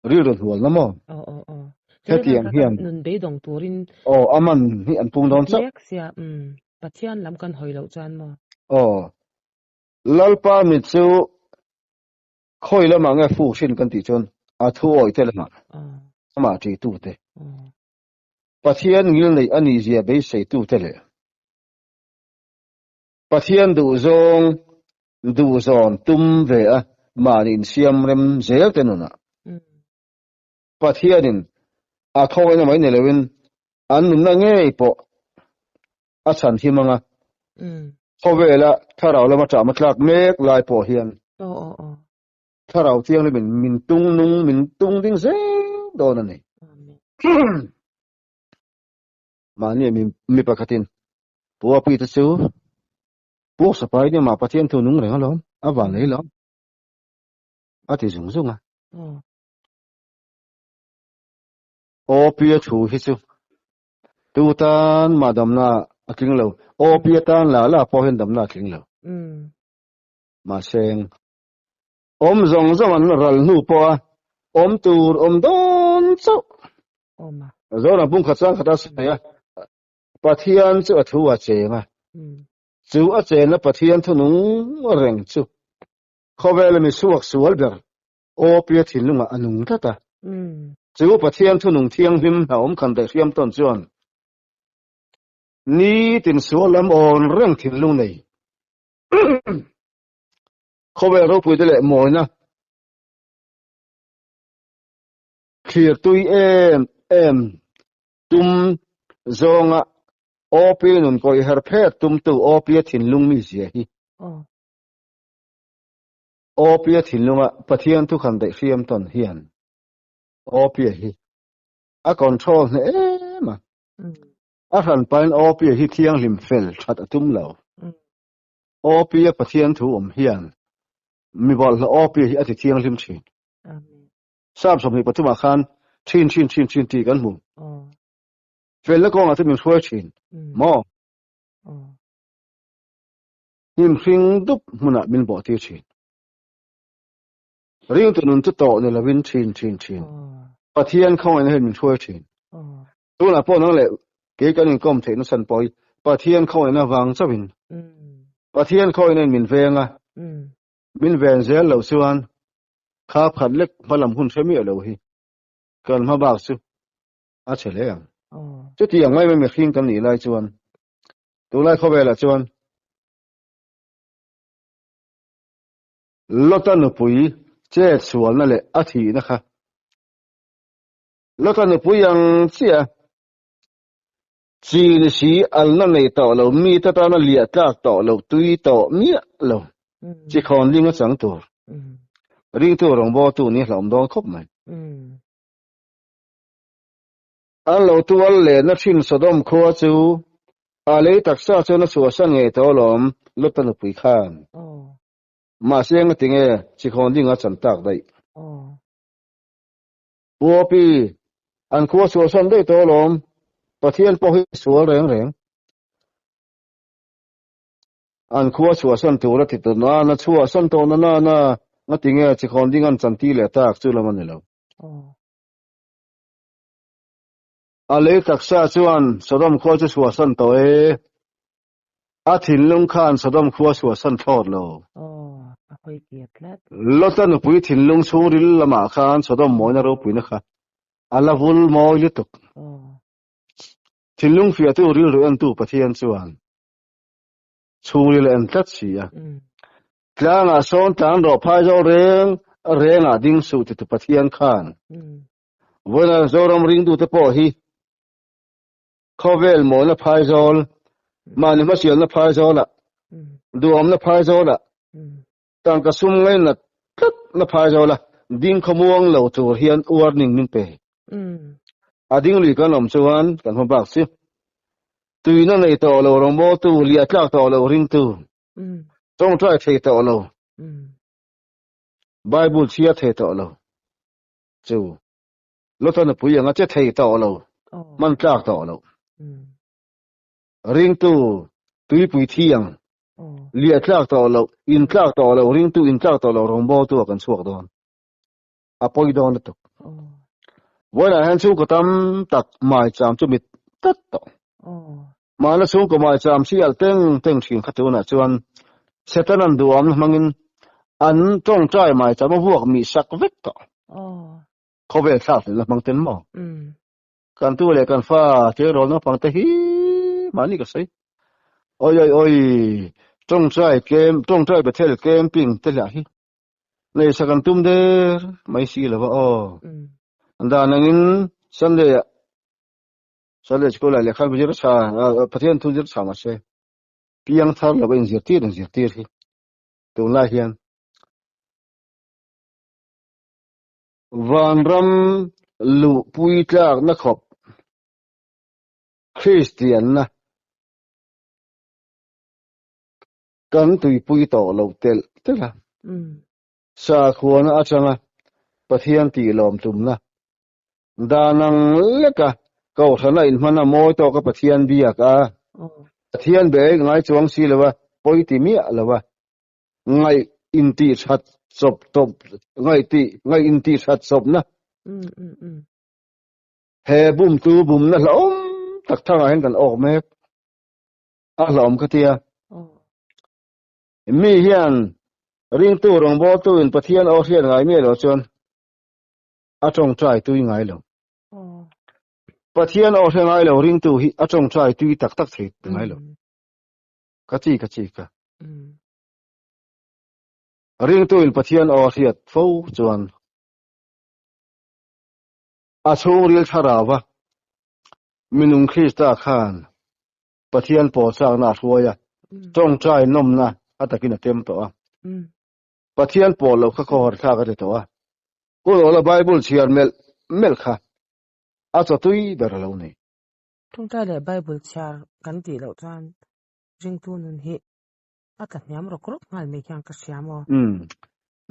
rilru hnualna maw? Aw aw aw. Hetiang hian nun beidawng turin aw a man hi an pung dawn chauh. Mek sia umm Pathian lam kan hawi loh chuan maw? Aw Lalpa mit chu khawi lamah nge fuk hrin kan tih chuan a thu awih te lamah amah ṭih tu te Pathian ngil neih a nih zia beisei tu te leh Pathian duhzawng duhzawn tum ve a mahni insiam rem zel te nunah Pathianin a khawngaihna mai ni loin an nunna ngei pawh a chhan him anga khawvela thlarau lama ṭahma tlak mek lai pawh hian thlarau thianghlimin min tung nung min tung ding zel dawn a ni. Mahni mi pakhatin Pu Api te chu Puak sapai nia mah Pathian thu nung reng alawm, a van lei lo a ti zung zung a. Aw Pia thu hi chu tu tan mah damna a tling lo, aw Pia tan lah lah pawh hian damna a tling lo. Mahse awm zawng zawng an ral hnu pawh a awm tur awm dawn chauh. Zoram pumkhat chang khat a sawi a. Pathian chu a thu a cheng a, chu a chenna Pathian thunung reng chu khawvela mi chhuak sual ber Awpia thinlungah a nung tlat a. Chu Pathian thunung thianghlim hlauhawm khan daih hriam tawn chuan nitin sual lam awn reng thinlung nei khawvel ropuite leh mawina thlir tui em em Tum zawnga OP nun kawih her phet tumtu OP-a thinlung mi zia hi. OP-a thinlunga Pathian thu khan daih hriam tawn hian OP-a hi a control hneh em a. A hran pahin OP-a hi thianghlim fel that a tum lo. OP-a Pathian thu awm hian mi bawlhhlawh OP-a hi a ti thianghlim thin. Psalm 23 ah khan thin thin thin thin tih kan hmu. Felna kawngah chu min hruai thin maw? Hnim hring dup hmunah min bawh tir thin. Ringtu nun chu tawh ni lovin thin thin thin. Pathian khawngaihna hian min hruai thin. Tunah pawh nang leh kei kan inkawm theih nasa pawh hi Pathian khawngaihna vang chauhin. Pathian khawngaihna in min veng a, min ven zel loh chuan Kha phat lek hma lam hun hre miah lo hi kan hma bak chu a chhe hle ang. Chuti ang mai mai mihring kan nih lai chuan tunlai khawvelah chuan Lota nupui chet sualna leh a thihna kha Lota nupui ang chiah chi ni si alna nei tawh lo mite tana liah tlak tawh lo tui tawh miah lo chi khawn ling a chang tur ringtu rawngbawltu ni hlauhawm dawn khawp mai. An lo tual lehna thin Sodom khua chu a lei taksa chuan a chhuahsan ngei tawh alawm Lota nupui khan. Mahse engatinge chi khawn ding a chan tak daih. Puapi, an khua chhuahsan daih tawh alawm, Pathian pawh hi sual reng reng. An khua chhuahsan tur a ti ta nana, chhuahsan tawh na nana, ngati nge chikhawn ding an chantir leh tak chu lam a ni lo. A lei taksa chuan Sodom khua chu chhuahsan tawh e. A thinlung khan Sodom khua chhuahsan thlawt lo. Lota nupui thinlung chhungril lamah khan Sodom mawina ropuina kha a la vul mawi lutuk. Thinlung fiahtu rilru entu Pathian chuan chhungril a en tlat si a. Tlangah sawn tlan rawh phai zo reng rengah ding suh titu Pathian khan vawiina Zoram ringtute pawh hi khawvel mawlna phai zawl, mahni hmasialna phai zawlah, duhawmna phai zawlah, tangka sum ngainat tlatna phai zawla ding khawmuang lo tur hian warning min pe. A ding lui kan awm chuan kan hma bak si. Tuina nei tawh lo rawngbawltu, liah tlak tawh lo ringtu, tawngtai thei tawh lo, Bible chhiar thei tawh lo chu Lota nupui anga che thei tawh lo, hman tlak tawh lo. Ringtu tuipui thi ang, liah tlak tawh lo, in tlak tawh lo, ringtu in tlak tawh lo rawngbawltu ah kan chhuak dawn. A pawi dawn lutuk. Vawiinah hian chhungkaw tam tak maicham chu mit tlat tawh. Mahna chhungkaw maicham si alh teng teng thin kha tunah chuan Setanan duamna hmangin an tawngtai maicham a vuak mih sak vek tawh. Khawvel thlak hlelna hmang ten maw? Kan tu leh kan fa tleirawl naupang te hi mahni ka sawi. Oi oi oi tawngtai tlem tawngtai Bethel camping te lah hi nei sak an tum der mai si lo va aw. Dan angin Sunday ah Sunday school ah lehkha zir tha Pathian thu zir tha mahse piang thar lo a inzirtir inzirtir hi tunlai hian Vanram luhpui tlakna khawp Kristianna kan tuipui tawh lo telh telh a. Sakhuana atanga Pathian tih lawm tumna dan ang leka Kohhrana inhman a mawi tawka Pathian biak a, Pathian be ngai chuang si lova pawi ti miah lova ngaih intih that chawp tawp ngaih tih ngaih intih that chawpna he bumtu bumna hlauhawm tak thangah hian kan awk mek a hlauhawm ka tia mi hian ringtu rawngbawltu in Pathian aw hriat ngai miah lo chuan a tawngtai tui ngai lo Pathian aw hre ngai lo ringtu hi a tawngtai tui tak tak thei ngai lo Ka chi ka chi ka. Ringtu in Pathian aw a hriat fo chuan a chhungril thlarau a minung Krista khan Pathian pawl chakna a hruai a, tawngtai nawmna a takin a tem tawh a. Pathian pawl lo kha khawhar thlak a ti tawh a. Urawla Bible chhiar melh melh kha a chawtui ber a lo ni. Tawngtai leh Bible chhiar kan tih loh chuan ringtu nun hi a tla hniam rawk rawk nghal mai hian ka hria maw? Umm.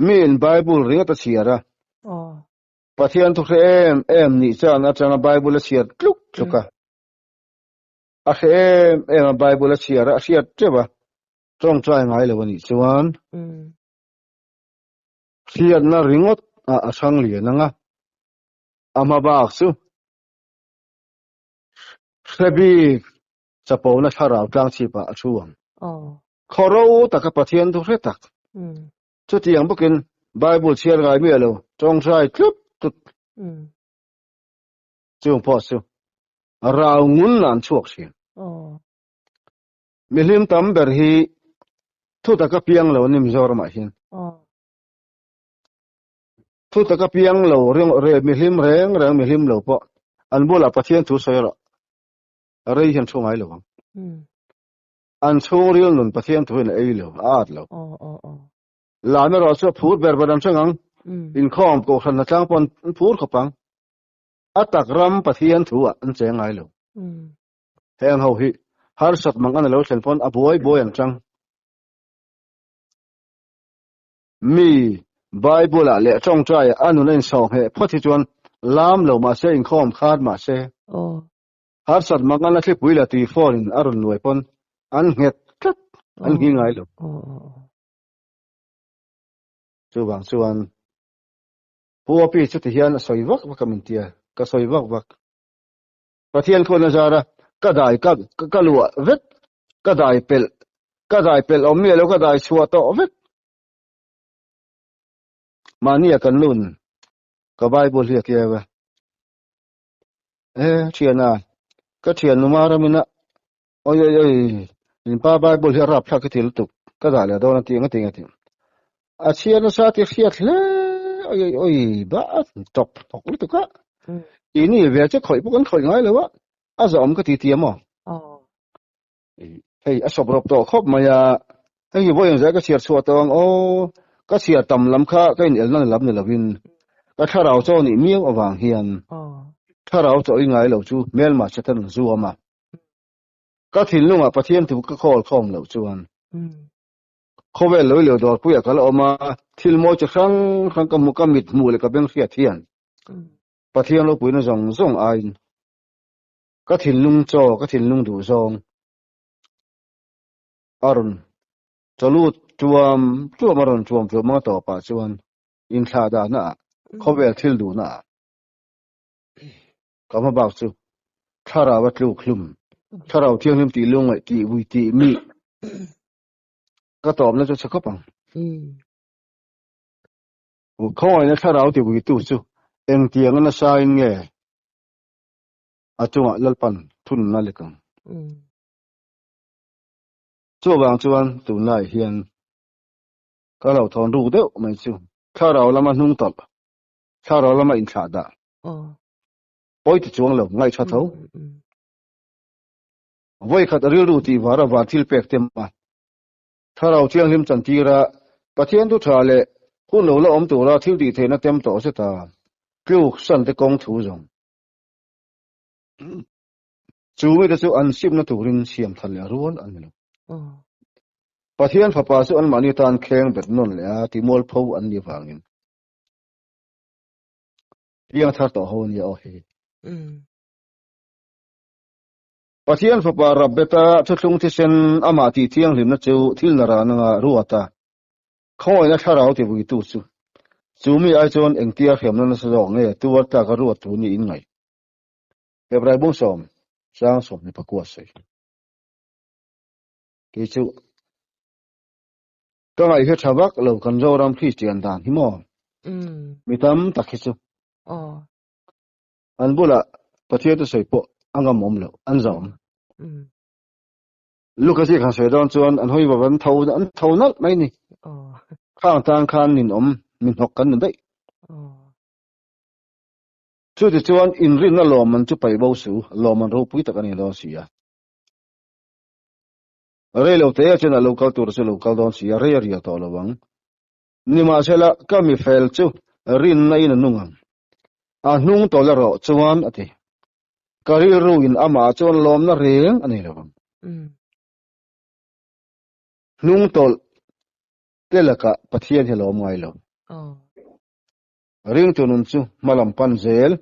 Miin Bible ringawt a chhiar a. Aw. Pathian thu hre em em nih chuan atanga Bible a chhiar tluk tluk a. A hre em em a Bible a chhiar a, a hriat teuh a. Tawngtai ngai lo a nih chuan. Hriatna ringawt ah a hrang lian ang a. A hma bak chu. Hre bik chapona thlarau tlang chhipah a thu ang. Khaw ro taka Pathian thu hre tak. Chutiang bawkin Bible chhiar ngai miah lo tawngtai tlut tlut chung pawh chu rau ngun an chhuak thin. Mihlim tam ber hi thu taka piang lo an ni Mizoramah hian. Thu taka piang lo mihlim reng reng mihlim lo pawh an bulah Pathian thu sawi rawh rei hian thu ngai lo ang. An chhungril nun Pathian thu in a ei lo, a at lo. Lam erawh chu a phur ber ber an hreng ang. Inkhawm kohhran hna tlang pawh an phur khawp ang. A tak ram Pathian thu ah an cheng ngai lo. Heng ho hi harsat mang an lo thlen pawn a buai buai an chang. Mi Bible ah leh tawngtai ah a nun a insawh ngheh phawt hi chuan lam lo mah se inkhawm khat mah se harsat mak an la thlipui la tui phone in a rawn nuai pawn an nghet tlat. An nghing ngai lo. Chuvang chuan Pu Api chu ti hian a sawi vak vak a min tia, ka sawi vak vak. Pathian khawn a zar a, ka dai ka ka luah vek, ka dai pelh, ka dai pelh awm miah lo ka dai chhuah tawh vek. Mahnia kan nun ka Bible hi a keu a. E thiana, ka thian numa ramina Oi oi oi, in pa Bible hi a rapthlak ka ti lutuk, ka dah leh dawn a ti ang a ti ang a ti. A chhiar nasa ti hriat hle, oi oi oi, ba tawp thawk lutuk a. I ni ve chu khawih pawh kan khawih ngai lo a, a zawm ka ti ti a maw? Hei a sawp rawp tawh khawp mai a, hei hi vawiin zai ka chhiar chhuah tawh ang aw, ka chhiar tam lam kha ka inel na lam ni lovin ka thlarau chaw nih miau avang hian thlarau chaw i ngai lo chu hmelma Satan a zuam a. Ka thinlungah Pathian thu ka khawl khawm loh chuan khawvel lo leh dawrpuiah ka la awm a, thil mawi chi hrang hrang ka hmu, ka mit hmuh leh ka beng hriat hian Pathian ropuina zawng zawng aiin ka thinlung chaw, ka thinlung duh zawng a rawn chawlut tuam tuam, a rawn tuam tuam ang a tawpah chuan inthlah dahnaah, khawvel thil duhnaah Ka hma bak chu thlarau a tluk hlum, thlarau thianghlim tih lungngaih tih vui tih mi ka tawpna chu chhe khawp ang. Khawngaihna thlarau ti vuitu chu engtianga nasa in nge a chungah Lalpan thunna lek ang. Chuvang chuan tunlai hian ka hlauhthawn ruk deuh mai chu thlarau lama hnung tawlh, thlarau lama inthlah dah. Pawi ti chuang lo, ngaihṭha tho. Vawikhat a rilru tih var a van thil pek te mah a. Thlarau Thianghlim chantira Pathian thu ṭha leh hun lo la awm tura thil tih theihna tem tawh zet a, tluk san te kawng thu zawng. Chu mite chu an simna turin siam that leh rual an ni lo. Pathian Fapa chu anmahni tan kheng bet nawn leh a timualpho an nih avangin. Piang thar tawh ho ania aw hei. Pathian Fapa Rabbeta thuthlung thisen amah tih thianghlimna chu thil naran anga ruat a, khawngawihna thlarau tivuitu chu, chu mi ai chuan engtia hriamna nasa zawk nge tuar tlaka ruat tu niin ngaih. Hebrai bung sawm, sang 24 sawi. Kei chu Ka ngaih hi tha vak lo kan Zoram Kristian dan hi maw? Mi tam tak hi chu an bulah Pathian thusawi pawh a ngam awm lo, an zawm. Luka ziak han sawi dawn chuan an hawi vava an tho an tho nalh mai ni. Khang tan khan min awm, min hnawk kan ni daih. Chuti chuan inrinna lawmman chu paih bo su, lawmman ropui tak a ni dawn si a. Rei lo te a chuan a lo kal tur chu a lo kal dawn si a, rei a rial tawh lo ang. Nimahsela, ka mi fel chu rinna in a nung ang. A hnung tawlh erawh chuan a ti. Ka rilru in amah chuan lawmna reng a nei lo ang. Hnung tawlh te lakah Pathian hi a lawm ngai lo. Ringtu nun chu hmalam pan zel.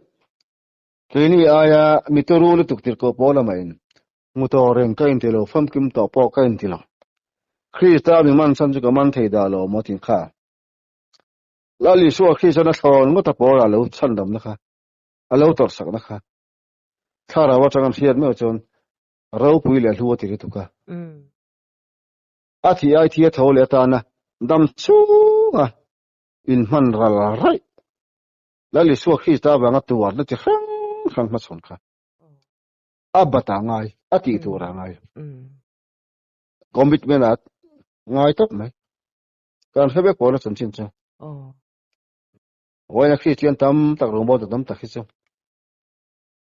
Keini aia mi turu lutuk tirhkoh pawl amah in Hmu tawh reng ka inti lo, famkim tawh pawh ka inti lo. Krista mi man chhan chu ka man thei dah lo maw tih kha. Lal Isua Kristan a thlawn ngawt a pawl a lo chhandamna kha, a lo tawrhsakna kha. Thlarau atang an hriat meuh chuan ropui leh hlu a ti lutuk a. A thih ai thi a tho leh atana dam chunga inhman ral raih Lal Isua Krista avanga tuarna chi hrang hrang hmachhawn kha. A bat a ngai, a tih tur a ngai. Commitment a ngai tawp mai. Kan hre vek pawh na chanchin chu. Vawiin a Kristian tam tak rawngbawltu tam tak hi chu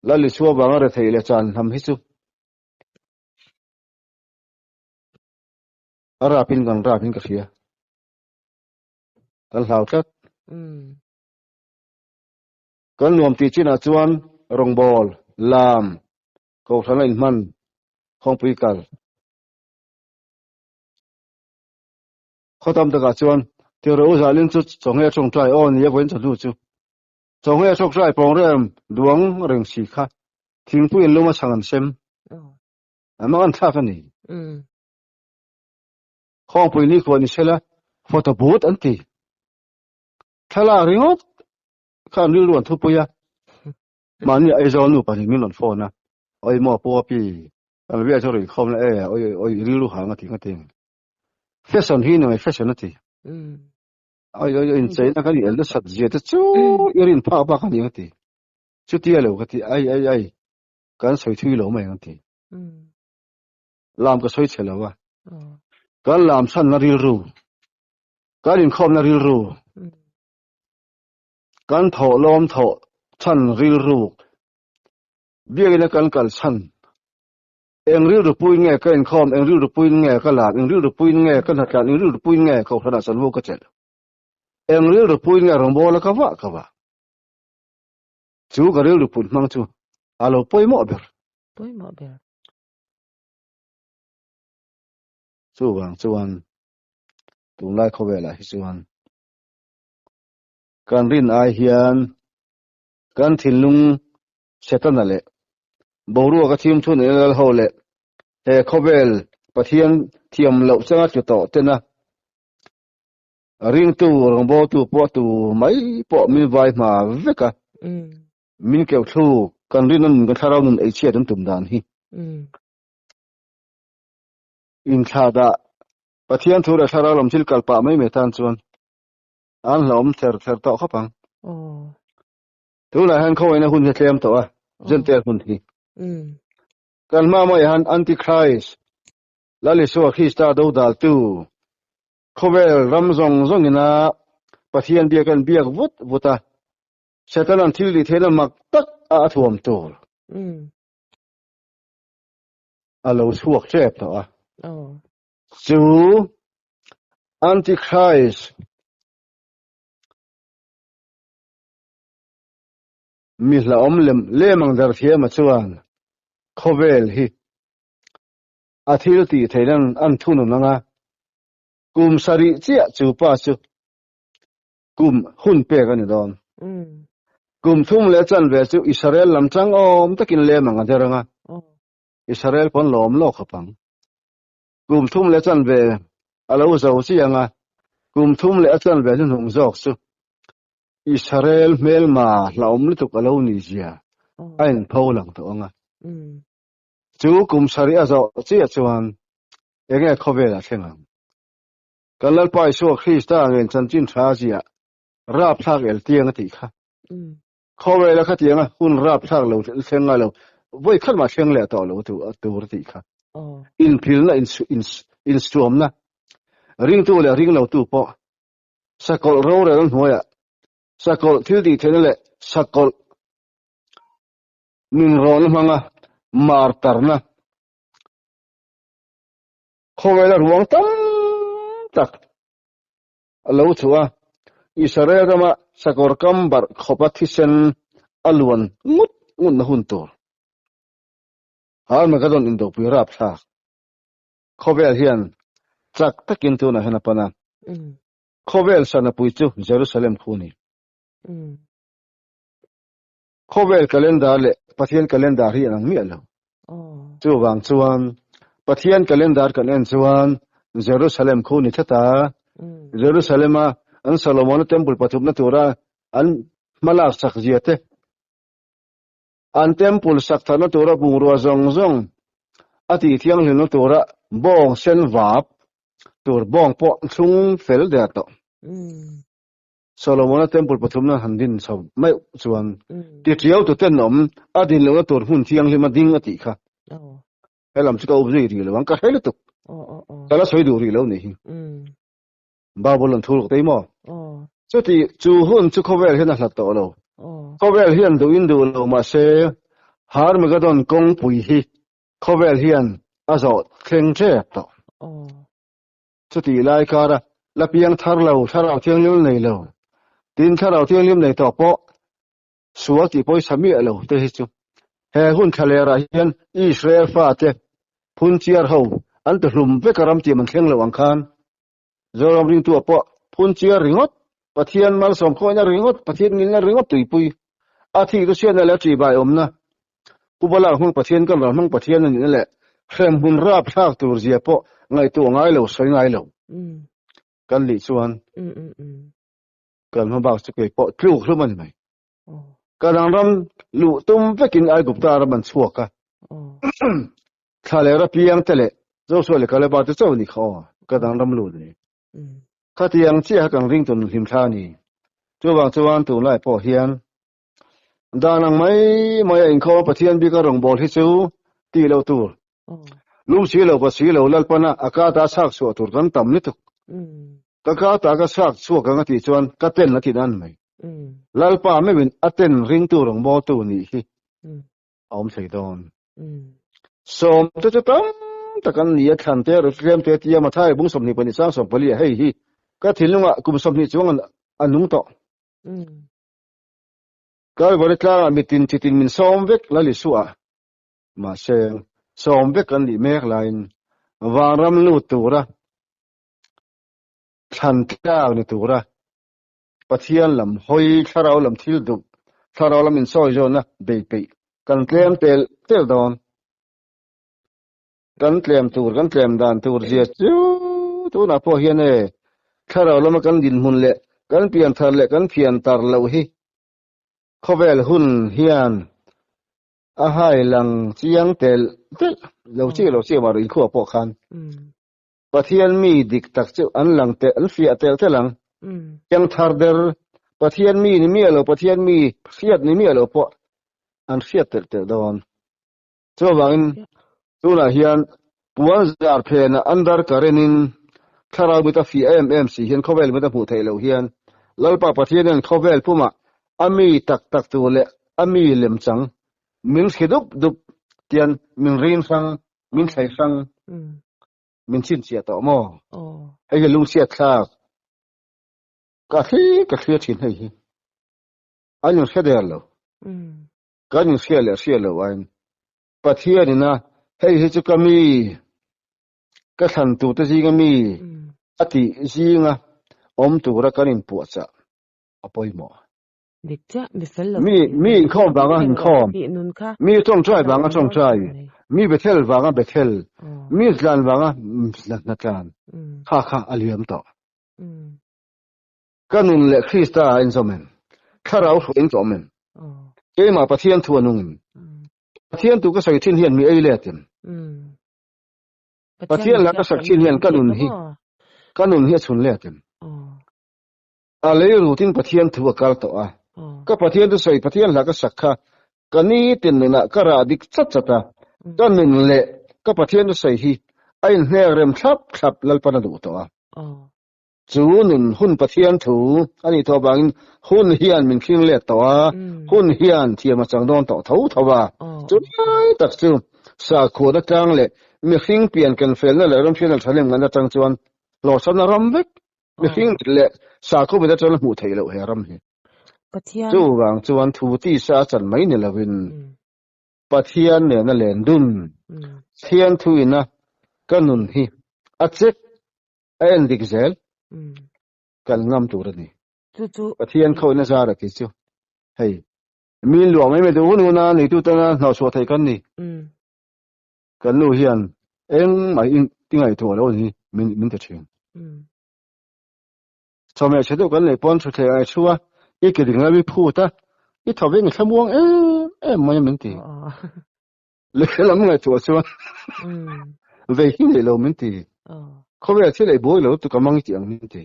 Lal Isua vanga retheih leh chan hnam hi chu a rapin kan rapin ka hria. Kan hlau tlat. Kan nuam tih chinah chuan rawngbâwl, lam, kohhran a inhman, khawngpui kal. Khaw tam takah chuan Tiro u Zalin chu chawnghei a tawngtai aw ni a vawiin chawhnu chu. Chawnghei a tawngtai pawng rem duang reng si kha thingpui in lum a chhang an sem. A mang an thlak a ni. Khawngpui ni khuan i sela photo booth an ti. Thlalak ringawt kha an rilru an thupui a. Mahni Aizawl nu pahnih min rawn phone a, Oi maw Pu Api, kan vel chu rawn inkhawm la e, oi oi rilru hang a ti nga ti. Fashion hi ni mai fashion a ti. Oi oi oi incheina kan i el nasat zia te chu i rin phak bak a ni nga ti. Chutia lo ka ti, ai ai ai, kan sawi thui lo mai ang ti. Lam ka sawi chhe lo a. Kan lam chhanna rilru, kan inkhawmna rilru, kan thawh lawm thawh chhan rilru, biakina kan kal chhan, eng rilru puiin nge ka inkhawm, eng rilru puiin nge ka lam, eng rilru puiin nge ka hnatlan, eng rilru puiin nge kohhranah chanvo ka chelh, eng rilru puiin nge rawngbawla ka vah ka vah. Chu ka rilru put hmang chu a lo pawimawh ber. Pawimawh ber. Chuvang chuan tunlai khawvelah hi chuan kan rin ai hian kan thinlung Setana leh boruaka thim thun in lal ho leh he khawvel Pathian thiam loh changa tlu tawh tena ringtu rawngbawltu pawh tu mai pawh min vai hma vek a, min keuh thluk kan rinna nun kan thlarau nun eichhiat an tum dan hi. Inthlah dah Pathian thu leh thlarau lam thil kal pah mai mai tan chuan an hlauhawm ther ther tawh khawp ang. Tunah hian khawngaihna hun hi a tlem tawh a, Jentail hun hi. Kan hma maiah hian Antichrist, Lal Isua Krista dodaltu, khawvel ram zawng zawngina Pathian biak an biak vut vut a, Setana'n thil tih theihna mak tak a a thuam tur a lo chhuak tep tawh a. Chu Antichrist mi hlauhawm lem lem ang dar thiama chuan khawvel hi a thil tih theihna an thunun ang a, kum sarih chiah chu pa chu kum hun pek a ni dawn. Kum thum leh chanve chu Israel lam chang awm takin lem ang a der ang a, Israel pawn lawm lawk khawp ang. Kum thum leh chanve a lo zo chiang a, kum thum leh a chanve hnuhnung zawk chu Israel hmelma hlauhawm lutuk a lo ni zia a inpho lang tawh ang a. Chu kum sarih a zawh chiah chuan enge khawvel a thleng ang? Kan Lalpa Isua Krista ngen chanchin tha ziah rapthlak el tiang a tih kha. Khawvela khatianga hun rapthlak lo thleng ngai lo, vawi khat mah thleng leh tawh lo tur a tih kha. Inphilna, insuamna, ringtu leh ringlotu pawh sakawlh rorelna hnuaiah sakawlh thil tih theihna leh sakawlh nunrawnna hmanga mar tarna khawvela ruang tam tak a lo chhuah a, Israel rama sakawr kam barh khawpa thisen a luan ngut ngutna hun tur Armageddon indopui rapthlak khawvel hian chak takin tunah hian a pan a, khawvel sanapui chu Jerusalem khu a ni. Khawvel calendar leh Pathian calendar hi an ang miah lo. Chuvang chuan Pathian calendar kan en chuan Jerusalem khu ni tlat a, Jerusalem-a an Solomon-a temple pathumna tura an hmalak chak zia te, an temple sak thatna tura bungrua zawng zawng a tih thianghlimna tura bawng sen vap tur bawng pawh thlung fel der tawh. Solomona temple pathumna han din chho meuh chuan ti tiau tu tenawm a din lohna tur hmun thianghlim a ding a tih kha. He lam chu ka up zui rih lo ang, ka hre lutuk. Ka la sawi duh rih lo nih hi. Babylon thu ruk tei maw? Chuti chu hun chu khawvel hian a hlat tawh lo. Khawvel hian duh in duh lo mahse Harmageddon kawngpui hi khawvel hian a zawh thleng tep tawh. Chutih lai kara la piang thar lo, Thlarau Thianghlim nei lo, tin Thlarau Thianghlim nei tawh pawh sual tih pawisa miah lo te hi chu he hun thlalerah hian Israel fate phunchiar ho an ti hlum vek a ram tih an thleng lo ang khan Zoram ringtu ah pawh phunchiar ringawt, Pathian malsawm khawihna ringawt, Pathian ngilna ringawt tuipui a thik chu chhiatna leh a ṭihbai awmna Pu Balak hmang Pathian kan ral hmang Pathian a nihna leh hremhmun rapthlak tur zia pawh ngaihtuah ngai lo, sawi ngai lo. Kan lih chuan kan hma bak chu kei pawh tluk hlum a ni mai. Kan ram luh tum vekin Aigupta ram an chhuak a. Thla leh ra piang te leh Joshua leh Kaleba te chauh ni kha aw ka dang ram lut ni. Khatiang chiah kan ring tun hlim thla ni. Chuvang chuan tunlai pawh hian dan ang mai mai a inkhawm a Pathian bika rawngbâwl hi chu tih loh tur. Lum si lo pa si lo Lalpana a ka ta chhak chhuah tur kan tam lutuk. Ka ka ta ka chhak chhuak ang a tih chuan ka ten a ti dan mai. Lalpa meuhin a ten ringtu rawngbâwltu nih hi a awm thei dawn. Sawm te chu tam tak an ni a, thlan te ru tlem te tia Mathai bung 22 sang 14 ah hei hi ka thinlungah kum 20 chuang a nung tawh. Kalvari tlangah mitin chitin min sawm vek Lal Isua mahse sawm vek an nih mek laiin vanram lut tura thlan tlak ni tura Pathian lam hawi thlarau lam thil duh thlarau lam insawi zawnna bei peih kan tlem tel tel dawn. Kan tlem tur kan tlem dan tur zia chu tunah pawh hian e thlarau lama kan dinhmun leh kan pian thar leh kan phian tar loh hi khawvel hun hian a hai lang chiang tel tel lo chi lo chi mar inkhua pawh khan. Pathian mi dik tak chu an lang tel an fiah tel tel ang. Piang thar der Pathian mi ni miah lo Pathian mi hriat ni miah lo pawh an hriat tel tel dawn. Chuvangin tunah hian puan zar phenah under current in thlarau mit a fiah em em si hian khawvel mit a hmuh theih loh hian Lalpa Pathian hian khawvel pumah a mi tak tak tur leh a mi lemchang min hri dup dup tian min rin hrang min thlei hrang min chhinchhiah tawh maw? Hei hi lungchhiat thlak ka thli ka thlir thin hei hi an inhre der lo. Kan inhria leh hria lo aiin Pathian ina hei hi chu ka mi ka thlan turte zinga mi a tih zinga awm tura kan inpuahchah a pawimawh. Dik chiah, mi fel lo Mi tih mi nun inkhawm vanga reng lo inkhawm, tih nun kha mi tawngtai a vanga awm dawn tawngtai, khawp mai. mi Bethel vanga Bethel, Aw. mi tlan vanga hna tlan, Mm. kha kha a liam tawh. Mm. Ka nun leh Krista a inzawm em? Thlarau hruai in ka awm em? Aw. Keimah Pathian thu a nung em? Mm. Pathian tu ka sawi thin hian mi ei let em? Mm. Pathian Pathian min la ka hriat sak tawh thin lutuk hian ang ka tih nun kha hi maw? ka nun hi a chhun let em? Aw. A lei rutin Pathian thu a kal tawh a. Ka Pathian thu sawi Pathian hla ka sak kha ka nitin nunah ka rah dik chat chat a. Ka nun leh ka Pathian thu sawi hi a inhnek rem thlap thlap Lalpan a duh tawh a. Chu nun hun Pathian thu a nih tawh avangin hun hian min hring let tawh a, hun hian thiam a chang dawn tawh tho tho a. Chu lai tak chu sakhuana tlang leh mihring pian kan felna leh ramhriatna thahnem ngan atang chuan hlawhchhamna ram vek Mihring leh sakhaw mit atanga hmuh theih loh he ram hi. Pathian. Chuvang chuan thu tisa a chan mai ni lovin Pathian nena len dun, Pathian thuina ka nun hi a check, a en dik zel kan ngam tur a ni. Chu chu. Pathian khawihna zara khi chu hei min luah mai mai duh hun huna neitu tana hnawhchhuah theih kan ni. Kan nu hian engmah hi i ngaihtuah loh ni min min ti thin. Chawhmeh chhe deuh kan neih pawn thutthleng ai thu a, i ke ding lam i phut a, i tho vek i thlamuang em em mai a min ti. Lehlam ngaihtuah chuan vei hi neih lo min ti. Khawvel thil ei buai lo lutuk a mang i tih ang min ti.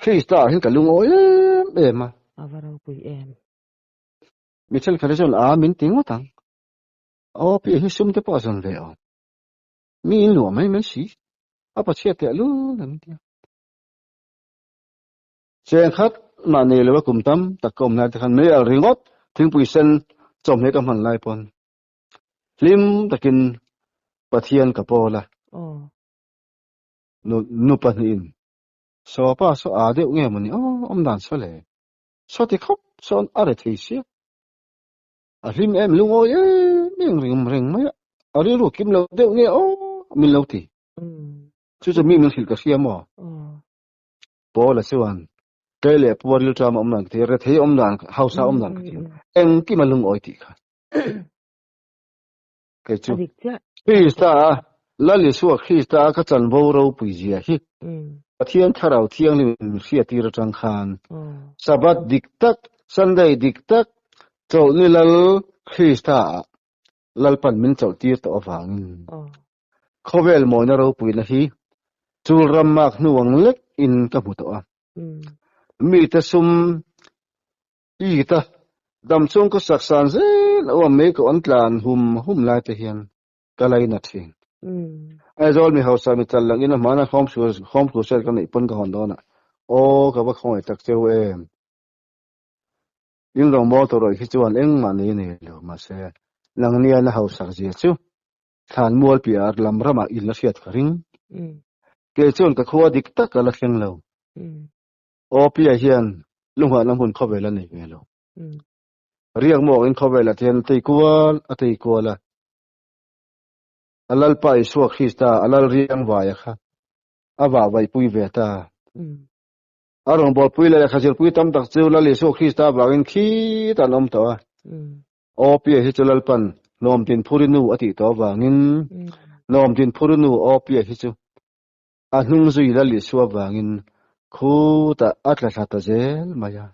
Krista ah hian ka lungawi em em a. A va ropui em. Mi thenkhat hi chuan a min ti ngawt ang. Aw piah hi sum te pawh a zawn ve awm. Mi in luah mai mai si. A pachhiat teh lul an tia. Cheng khat mah nei lo a kum tam tak ka awm lai te khan mei al ringawt thingpui sen chawmhleh ka hman lai pawn hlim takin Pathian ka pawl a. Nu nu pahnihin saw pa saw a deuh nge mawni aw awm dan saw le. Saw ti khawp sawn a re thei sia. A hlim em lungawi em em ring reng mai a, a rilru kim lo deuh nge aw min lo ti. Chu chu mi min hrilh ka hria maw? Paula chuan kei leh Pua rilṭam a awm dan ka ti, rethei awm dan, hausa awm dan ka ti, engkim a lungawi tih kha. Kei chu Krista a. Lal Isua Krista a ka chanvo ropui zia hi Pathian Thlarau Thianghlim in min hriattir atang khan Sabbath dik tak, Sunday dik tak, Chawlhni Lal Krista ah Lalpan min chawlhtir tawh avangin khawvel mawina ropuina hi chul ram mak hnu ang lek in ka hmu tawh a. Mite sum it a, dam chung ka sak san zel a awm mai ka awn tlan hum hum lai te hian ka laina thin. Aizawl mi hausa mi chal lang in a hmana home crusade ka neih pawn ka hawn dawn a, aw ka va khawngaih tak cheu em. In rawngbâwl tawh rawih hi chuan engmah nei nei lo, mahse nangnian a hausak zia chu thlan mual piah lam ramah in la hriat ka ring. Kei chuan ka khua dik tak a la thleng lo. Aw Pia hian lunghahna hmun khawvel a nei ve lo. Riak mawkin khawvelah te hian a tei kual a tei kual a. A Lalpa Isua Krista a lal riang vaia kha a vahvaihpui ve ta. A rawngbawlpui leh lehkha zirpui tam tak chu Lal Isua Krista avangin khitah an awm tawh a. Aw Pia hi chu Lalpan Hnawmtin Phurinu a tih tawh avangin Hnawmtin Phurinu Aw Pia hi chu a hnung zui Lal Isua avangin khutah a tla thla ta zel mai a.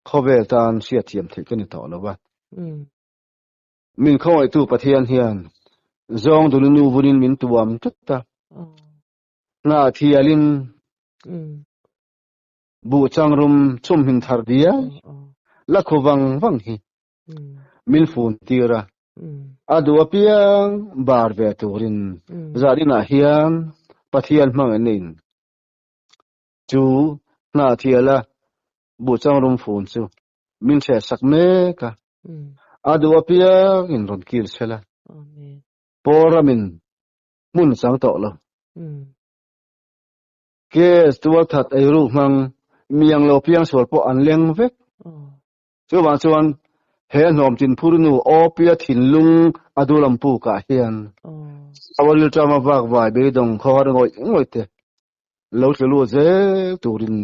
Khawvel tan hriatthiam theih ka ni tawh lo a. Min khawngaihtu Pathian hian zawng dul nu vunin min tuam tlat a. Hna thialin buh changrum chhumhmin thar diai la khu vang vang hi min fun tir a, a duh apiang bar ve turin zaninah hian Pathian hmangin a in chu hna thiala buh changrum fun chu min hriatsak mek a, a duh apiang in rawn kil chhel a, Paul ramin hmun chang tawh lo. Case tualthat eiruk hmang miang lo piangsual pawh an leng vek. Chuvang chuan he hnawmtin phurnu Awpia thinlung a dulam pukah hian Sawaril tama vak vai beidawng khawhar ngawih ngawih te lo tlu lut zel turin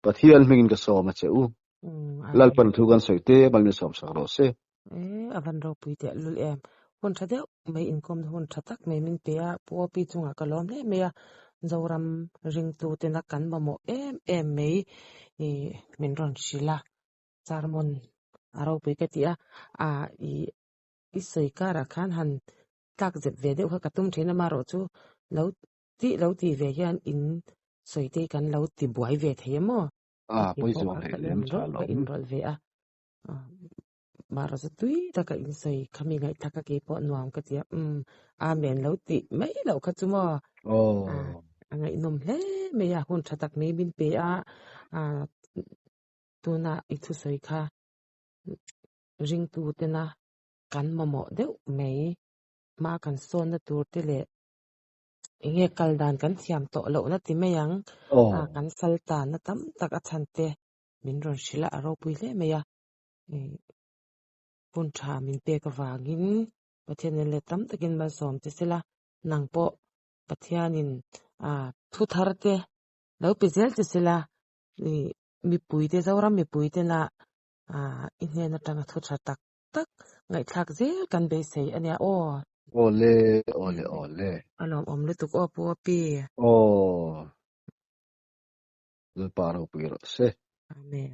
Pathian hmingin ka sawm a che u. Lalpan thu kan sawi te malmi sawm sak rawh se. E, a van ropui teh lul em. Hun tha deuh mai inkawmna hun tha tak mai min pe a, Pu Opi chungah ka lawm hle mai a, Zoram ringtu tena kan mamawh em em mai i min rawn hrilh a, sermon a ropui ka ti a, a i i sawi karah khan han tlak zep ve deuh kha ka tum thin a, amaherawh chu lo tih lo tih ve hian in sawi te hi kan lo ti buai ve thei em aw? A pawi zuang hlei lem tha lo. Ka inrawlh ve a. Mahrawh tui taka in sawi kha mi ngaihthak a keipawh nuam ka ti a, umm Amen lo tih mai loh kha chu maw a ngaihnawm hle mai a, hun tha tak mai min pe a, tuna i thusawi kha ringtu tena kan mamawh deuh mai, hma kan sawnna tur te leh enge kal dan kan thiam tawh lohna ti mai ang, kan sal tanna tam tak a chhan te min rawn hrilh a, a ropui hle mai a, hun tha min pek avangin Pathianin let tam takin malsawm che sela, nang pawh Pathianin thu thar te lo pe zel che sela, mipuite Zoram mipuite na i hnen atanga thu tha tak tak ngaihthlak zel kan beisei a nia aw. Awle awle awle. A lawmawm lutuk aw Pu Api. Aw. Lalpa ropui rawh se. Amen.